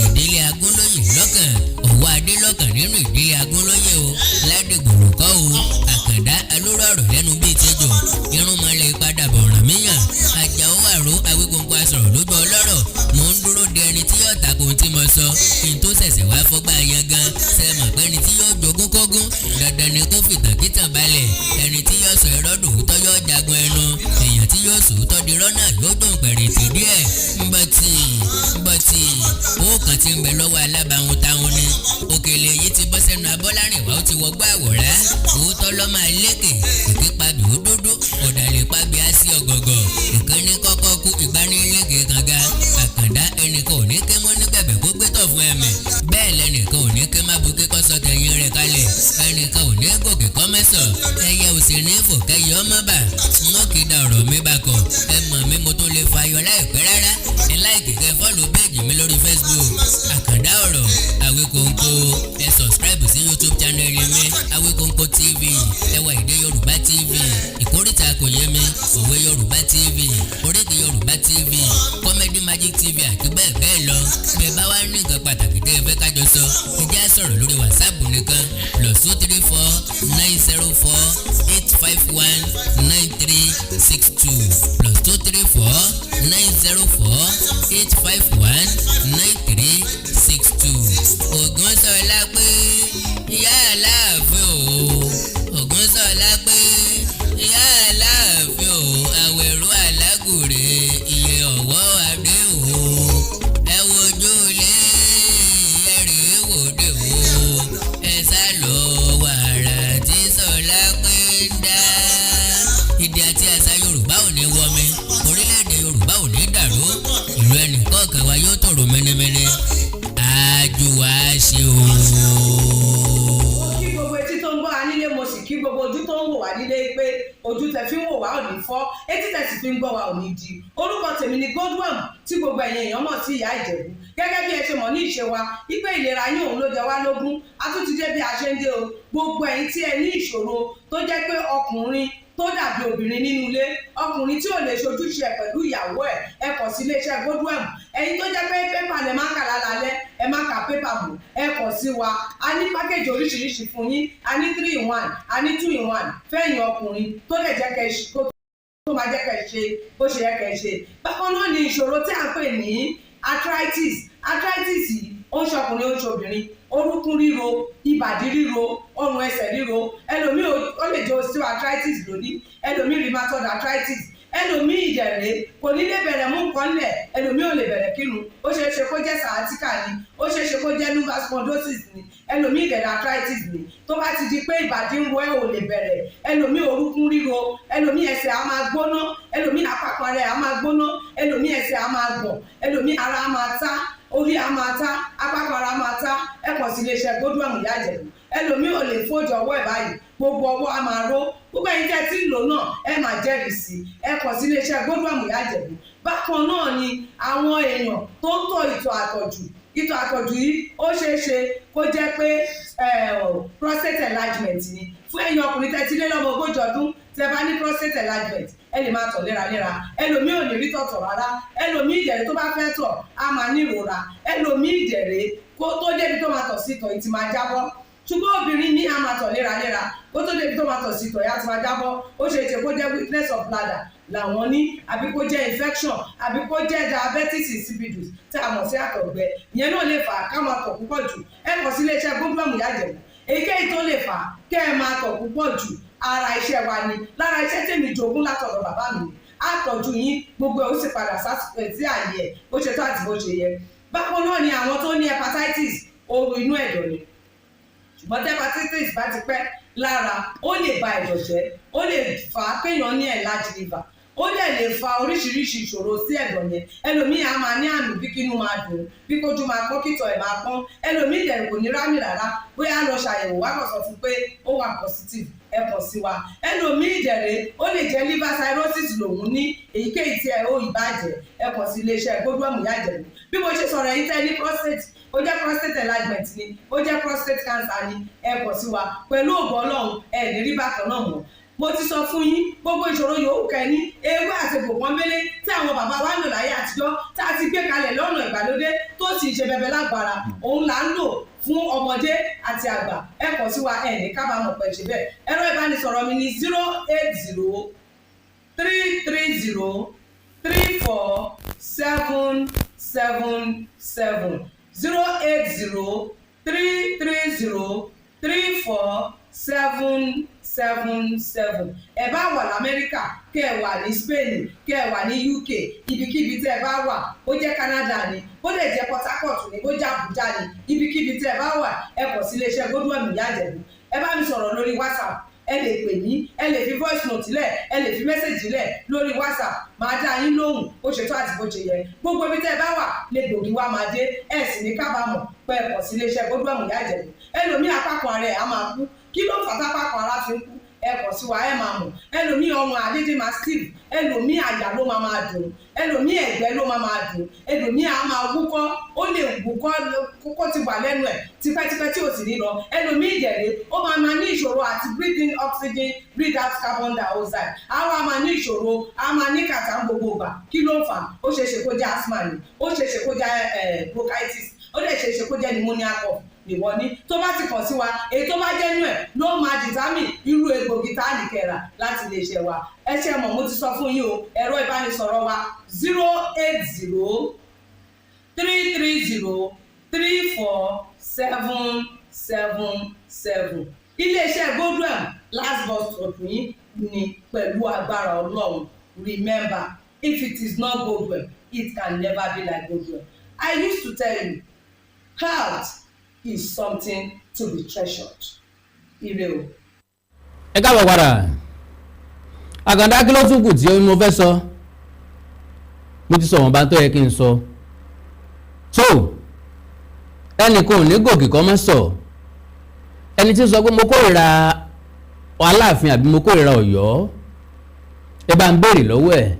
ìdílé Agúnlóyè lọ́kàn, Ọ̀wọ́ adé lọ́kàn nínú ìdílé Agúnlóyè o. Ládìgbòrò kọ́ o, Àkàndá alóró ọ̀rọ̀ lẹ́nu bíi tẹ́jọ́ irúnmọlẹ̀ padà bọ̀ Ọ̀rànmíyàn Àjàó àrò Awíkonko asọ̀rọ̀ lójú ọlọ́rọ̀. Mò ń dúró de ẹni tí yóò tako ohun tí mo sọ kí n tó ṣẹ̀ṣẹ̀ wá fọ́gbà yan gan. Ṣe mọ̀ pé ẹni tí yóò jogún kógún, dandan ni kó fìtàn kítàn balẹ̀. Ẹni tí yóò sọ irọ́ dòótọ́ yóò jagun ẹnu. Èèyàn tí yóò sòótọ́ di irọ́ náà yóò dùn pẹ̀rẹ̀tì díẹ̀. Ńbọ̀tì ńbọ̀tì, owó kan ti ń bẹ lọ́wọ́ alábàáhùn táwọn ni. Òkèlè yìí ti bọ́ sẹ́nu abọ́lárìnwá, ó ti wọgbọ́ àwòrán. Òótọ́ lọ́ máa lékè. Èké pabì ó dúdú, ọ̀dàlẹ̀ pabì á sí ọ̀gọ̀gọ̀. Ìkànnì kọ́kọ́ kú ìgbanilékè kànga. Àkàndá, ẹnìkan ò ní ké mọ́ ní bẹ̀bẹ̀ kó gbé tọ̀ fún ẹ̀mẹ̀, bẹ́ẹ̀ lẹ́nìkan ò ní ké má bu kíkọ́ sọ tẹ̀yìn rẹ̀ kalẹ̀. Ẹnìkan ò ní gòkè kọ́ mẹ́sàn, ẹyẹ ò sì ní fò kẹyẹ ọmọ bà. Wọ́n kì í da ọ̀rọ̀ mi bá kọ̀. Ẹ mọ̀ mi, mo tó lè fa ayọ̀ láìpẹ́ rárá. Ẹ like, kẹ́ follow page mi lórí Facebook, Àkàndá Ọ̀rọ̀ Àwíkòǹkò. Ẹ subscribe sí YouTube channel mi, Àwíkòǹkò TV, Ẹwà Èdè Yorùbá TV, Ìkórìtà Kò Yé Mi, Òwe Yorùbá TV, Oríkì Yorùbá TV, Comedy Magic TV àti bẹ́ẹ̀ bẹ́ẹ̀ lọ. Bẹ́ẹ̀ bá wá ní nǹkan pàtàkì tẹ́ ẹ fẹ́ kájọ sọ, ẹ jẹ́ á sọ̀rọ̀ lórí WhatsApp nìkan: +234 904 851 9362, +234 904 851 9362. Ògúnṣọlá pé ìyá Aláàfin o, Ògúnṣọlá pé ìyá Aláàfin o, Àwẹ̀rọ Alágùrè, iye ọ̀wọ́ adé o. Ẹ wojú ilé, ẹ rèé wòde o, ẹ sá lọ wàrà tí Ṣọlá pé ń dá. Èdè àti àṣà Yorùbá ò ní wọmi, orílẹ̀-èdè Yorùbá ò ní dàrú, ìlú ẹnì kọ̀ọ̀kan wa yóò tòrò mẹ́nẹ́mẹ́nẹ́. Àjò wa ṣe o. Kí gbogbo etí tó ń gbọ́ wa nílé, mo sì kí gbogbo ojú tó ń wò wá nílé pé ojú tẹ fi ń wò wá ò ní fọ́, etí tẹ sì fi ń gbọ́ wa ò ní di. Orúkọ tèmi ni Godwin, tí gbogbo ẹ̀yin èèyàn mọ̀ sí Ìyá Ìjẹ̀bú. Gẹ́gẹ́ bí ẹ ṣe mọ̀ ní ìṣe wa wípé ìlera yín òun ló jẹ wá lógún, a tún ti dé bí a ṣe ń dé o. Gbogbo ẹ̀yin tí ẹ ní ìṣòro tó jẹ́ pé ọkùnrin tó dàbí obìnrin nínú ilé, ọkùnrin tí ò lè ṣojúṣe ẹ pẹ̀lú ìyàwó ẹ̀, ẹ kàn sí iléeṣẹ́ Godwin. Ẹ̀yin tó jẹ́ pé pépà lẹ máa ń kà lálálẹ́, ẹ má ka pépà mọ́, ẹ kàn sí wa. A ní package oríṣiríṣi fún yín. A ní 3 in 1, a ní 2 in 1 fẹ́yìn ọkùnrin tó lè jẹ́ kẹ́ tó máa jẹ́ kẹ́ ṣe bó ṣe yẹ kẹ́ ṣe. Bákan náà ni ìṣòro tí à ń pè ní Arthritis. Arthritis yìí, ó ń ṣọkùnrin, ó ń ṣobìnrin. Orúnkún ríro, ìbàdí ríro, ọrùn ẹsẹ̀ ríro. Ẹlòmíì, ó lè jẹ́ osteoarthritis lónìí, ẹlòmíì rheumatoid arthritis. Ẹlòmíì ìdẹ̀rẹ̀ kò ní lè bẹ̀rẹ̀ mú nǹkan lẹ̀, ẹlòmíì ò lè bẹ̀rẹ̀ kírun. Ó ṣeé ṣe kó jẹ́ sciatica ni, ó ṣeé ṣe kó jẹ́ lumbar spondylosis ni. Ẹlòmíì ìdẹ̀rẹ̀ arthritis ni. Tó bá ti di pé ìbàdí ń wọ ẹ́, ò lè bẹ̀rẹ̀. Ẹlòmíì, orúnkún ríro. Ẹlòmíì, ẹsẹ̀ á máa gbóná. Ẹlòmíì, àpapọ̀ rẹ̀ á máa gbóná. Ẹlòmíì, ẹsẹ̀ á máa gbọ̀n. Ẹlòmíì, ara á máa tá, orí á máa tá, apákan ara máa tá. Ẹ kàn sí iléeṣẹ́ Godwin Ìyá Ìjẹ̀bú. Ẹlòmíì ò lè fold ọwọ́ ẹ̀ báyìí, gbogbo ọwọ́ á máa ró. Gbogbo ẹ̀yin tẹ́ ti ń lò náà, ẹ máa jẹ́rìí sí i. Ẹ kàn sí iléeṣẹ́ Godwin Ìyá Ìjẹ̀bú. Bákan náà ni àwọn èèyàn tó ń tọ̀ ìtọ̀ àtọ̀jù. Ìtọ̀ àtọ̀jù yìí, ó ṣeé ṣe kó jẹ́ pé prostate enlargement ni. Fún ẹ̀yin ọkùnrin tẹ́ ti lé lọ́mọ 40 ọdún, tẹ́ bá ní prostate enlargement, ẹ lè máa tọ̀ léraléra. Ẹlòmíì ò ní rí tọ̀tọ̀ rárá. Ẹlòmíì ìdẹ̀rẹ̀, tó bá fẹ́ tọ̀, á máa ní ìrora. Ẹlòmíì ìdẹ̀rẹ̀, kó tó débi tó máa tọ̀ sí, ìtọ̀ yìí ti máa jábọ́. Ṣùgbọ́n obìnrin ní, á máa tọ̀ léraléra, kó tó débi tó máa tọ̀ sí, ìtọ̀ yìí á ti máa jábọ́. Ó ṣe é ṣe kó jẹ́ weakness of bladder làwọn ní, àbí kó jẹ́ infection, àbí kó jẹ́ diabetes insipidus tí a mọ̀ sí àtọ̀gbẹ. Ìyẹn náà lè fà á ká máa tọ̀ púpọ̀ jù. Ẹ kàn sí iléeṣẹ́ Godwin Ìyá Ìjẹ̀bú. Èyíkéyìí tó lè fà á kẹ́ ẹ máa tọ̀ púpọ̀ jù, ara iṣẹ́ wa ni. Lára iṣẹ́ tèmi jogún látọ̀dọ̀ bàbá mi ni. Àtọ̀jú yín, gbogbo ẹ̀ ó sì padà sí àyè ẹ̀ bó ṣe tó àti bó ṣe yẹ. Bákan náà ni àwọn tó ní hepatitis, ooru inú ẹ̀dọ̀ ni. Ṣùgbọ́n tí hepatitis bá ti pẹ́ lára, ó lè ba ẹ̀dọ̀ jẹ́, ó lè fà á kéèyàn ní enlarged liver, ó dẹ̀ lè fa oríṣiríṣi ìṣòro sí ẹ̀dọ̀ yẹn. Ẹlòmíì á máa ní àmì bí kínú máa dùn, bí kójú máa pọ́n, kítọ̀ ẹ̀ máa pọ́n. Ẹlòmíì dẹ̀ kò ní rámì rárá. Bóyá lọ ṣàyẹ̀wò wá, kàn sọ fún pé ó wà positive. Ẹ kàn sí wa. Ẹlòmíì dẹ̀rẹ̀, ó lè jẹ́ liver cirrhosis lòun ní. Èyíkéyìí tí ẹ ó ìbàjẹ́, ẹ kàn sí iléeṣẹ́ Godwin Ìyá Ìjẹ̀bú. Bí mo ṣe sọ̀rọ̀ yìí, tẹ́ ní prostate, ó jẹ́ prostate enlargement ni, ó jẹ́ prostate cancer ni, ẹ kàn sí wa. Pẹ̀lú ògo Ọlọ́run, ẹ ní rí bákan náà mọ́. Mo ti sọ fún yín, gbogbo ìṣòro yòówù kẹ́ni, ewé àti egbò pọ́nbélé tí àwọn bàbá wa ń lò láyé àtijọ́, tá a ti gbé kalẹ̀ lọ́nà ìgbàlódé, tó sì ń ṣe bẹbẹ lágbára, òun là ń lò fún ọmọdé àti àgbà. Ẹ kàn sí wa, ẹ ní kábàámọ̀ pẹ̀ ṣe bẹ́ẹ̀. Ẹ̀rọ ìbánisọ̀rọ̀ mi ní 08033034777, 08033034777. Ẹ bá wà lamẹ́ríkà, kẹ́ ẹ wà ní Spain, kẹ́ ẹ wà ní UK, ibikíbi tẹ́ ẹ bá wà, ó jẹ́ Canada ni, ó lè jẹ́ Port Harcourt ni, ó jẹ́ Abuja ni, ibikíbi tẹ́ ẹ bá wà, ẹ kàn sí iléeṣẹ́ Godwin Ìyá Ìjẹ̀bú. Ẹ bá mi sọ̀rọ̀ lórí WhatsApp, ẹ lè pè mí, ẹ lè fi voice note lẹ̀, ẹ lè fi message lẹ̀ lórí WhatsApp, máa dá yín lóhùn bó ṣe tó àti bó ṣe yẹ. Gbogbo ibi tẹ́ ẹ bá wà lè gbòógì wá máa dé. Ẹ sì ní kábàámọ̀ pé ẹ kàn sí iléeṣẹ́ Godwin Ìyá Ìjẹ̀bú. Ẹlòmíì, apákan ara ẹ̀ á máa kú. Kí ló fà tápákan ara fi ń kú? Ẹ kàn sí wa, ẹ máa mọ̀. Ẹlòmíì, ọrùn àdédé máa stiff. Ẹlòmíì, àyà ló máa máa dùn. Ẹlòmíì, ẹ̀gbẹ́ ló máa máa dùn. Ẹlòmíì á máa wúkọ́, ó lè wúkọ́ kókó ti wà lẹ́nu ẹ̀ tipẹ́tipẹ́ tí ò sì ní lọ. Ẹlòmíì ìdẹ̀rẹ̀, ó máa máa ní ìṣòro àti breathe in oxygen, breathe out carbon dioxide. Á wá máa ní ìṣòro, á máa ní kàtà gbogbo ìgbà. Kí ló ń fà? Ó ṣeé ṣe kó jẹ́ asthma ni, ó ṣeé ṣe kó jẹ́ bronchitis, ó dẹ̀ ṣeé ṣe kó jẹ́ pneumonia cough nìwọ ní. Tó bá ti kàn sí wa, èyí tó bá jẹ́ nú ẹ̀ ló máa determine irú egbògi tá a lè kẹ̀rà láti lè ṣe wa. Ẹ ṣe mọ̀, mo ti sọ fún yín o. Ẹ̀rọ ìbánisọ̀rọ̀ wa, 08033034777. Iléeṣẹ́ Godwin, last bus stop yín ni pẹ̀lú agbára Ọlọ́run. Remember, if it is not Godwin, it can never be like Godwin. I used to tell you, health is something to be treasured. Ire o. Ẹ káàbọ̀ padà. Àkàndá, kí ló tún kù tí mo fẹ́ sọ? Mo ti sọ wọn bá tó yẹ kí n sọ. Tó ẹnìkan ò ní gòkè kọ́ mọ́ sọ. Ẹni tí ń sọ pé mo kórìíra Aláàfin àbí mo kórìíra Ọ̀yọ́, ẹ bá ń béèrè lọ́wọ́ ẹ̀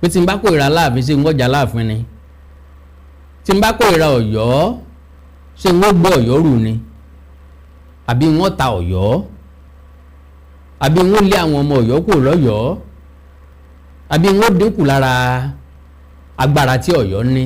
pé tí n bá kórìíra Aláàfin, ṣé n wọ́jà Aláàfin ni? Tí n bá kórìíra Ọ̀yọ́, ṣé n ó gbọ́ Ọ̀yọ́ rù ni, àbí wọ́n ta Ọ̀yọ́, àbí wọ́n lé àwọn ọmọ Ọ̀yọ́ kúrò lọ́yọ̀ọ́, àbí wọ́n dínkù lára agbára tí Ọ̀yọ́ ní?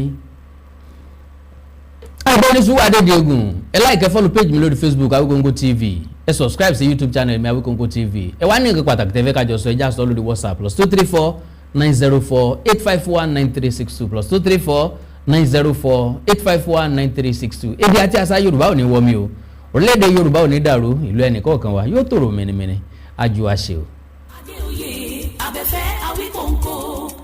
Àìbọ́ ní sùúrù adédègùn. Ẹ like, follow page mi lórí Facebook, Awikonko TV. Ẹ subscribe sí YouTube channel mi, Awikonko TV. Ẹ wá ní nǹkan pàtàkì tẹ́fẹ́ kájọ sọ, ẹ já sọ lórí WhatsApp, +2349048519362, +234. 904 851 9362. Èdè àti àṣà Yorùbá ò ní wọmi o, orílẹ̀-èdè Yorùbá ò ní dàrú, ìlú ẹnì kọ̀ọ̀kan wa yóò tòrò mìnìmìnì ajú àṣẹ o. Adéoyè Abẹ́fẹ́ Awíkòǹkò,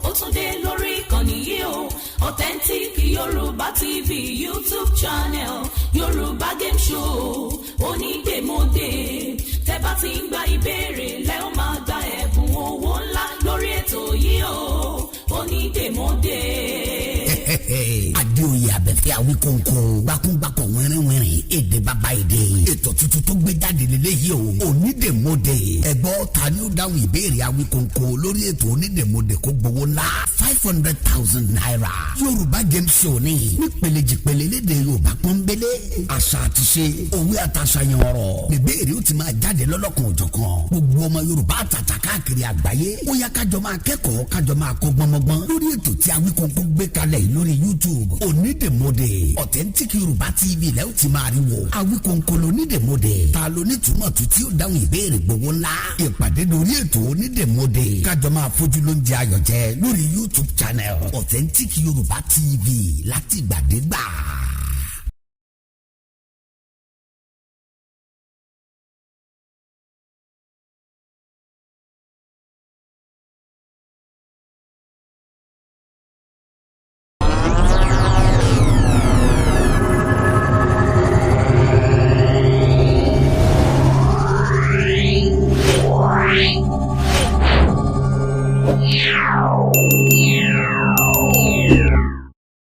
ó tún dé lórí ìkànnì yìí o. Authentic Yorùbá TV YouTube channel, Yorùbá game show onídèmọdè. Tẹ́ bá ti ń gba ìbéèrè lẹ́ ó máa gba ẹ̀bùn owó ńlá lórí ètò yìí o, onídèmọdè. Adéoyè Abẹ́fẹ́ Awíkóńkó, gbákúngbákọ̀, wẹ́rẹ́wẹ́rẹ́, èdè bàbá èdè. Ètò tuntun tó gbé jáde lélẹ́yìí o, Onídèmọdè. Ẹ̀gbọ́n, ta ni ó dáhùn ìbéèrè Awíkóńkó lórí ètò Onídèmọdè kó gbowó ńlá, ₦500,000? Yorùbá game show ni nípele jìpele, lédè Yorùbá pọ́nbélé, àṣà àti ṣe, òwe àtàṣàyàn ọ̀rọ̀ níbéèrè ó ti máa jáde lọ́lọ́kan òjọ̀kan. Gbogbo ọmọ Yorùbá àtàtà káàkiri àgbáyé, ó yá, kájọ máa kẹ́kọ̀ọ́, kájọ máa kọ́ gbọ́nmọ́gbọ́n lórí ètò tí Awíkóńkó gbé kalẹ̀ yìí lórí YouTube, Onídèmọdè. Authentic Yorùbá TV lẹ́ ó ti máa rí wò. Awíkóńkó lónídèmọdè. Ta ló ní túmọ̀ tó tí ó dáhùn ìbéèrè gbowó ńlá? Ìpàdé lórí ètò Onídèmọdè, kájọ máa fojú ló ń jẹ ayọ̀ jẹ lórí YouTube channel Authentic Yorùbá TV látìgbàdégbà.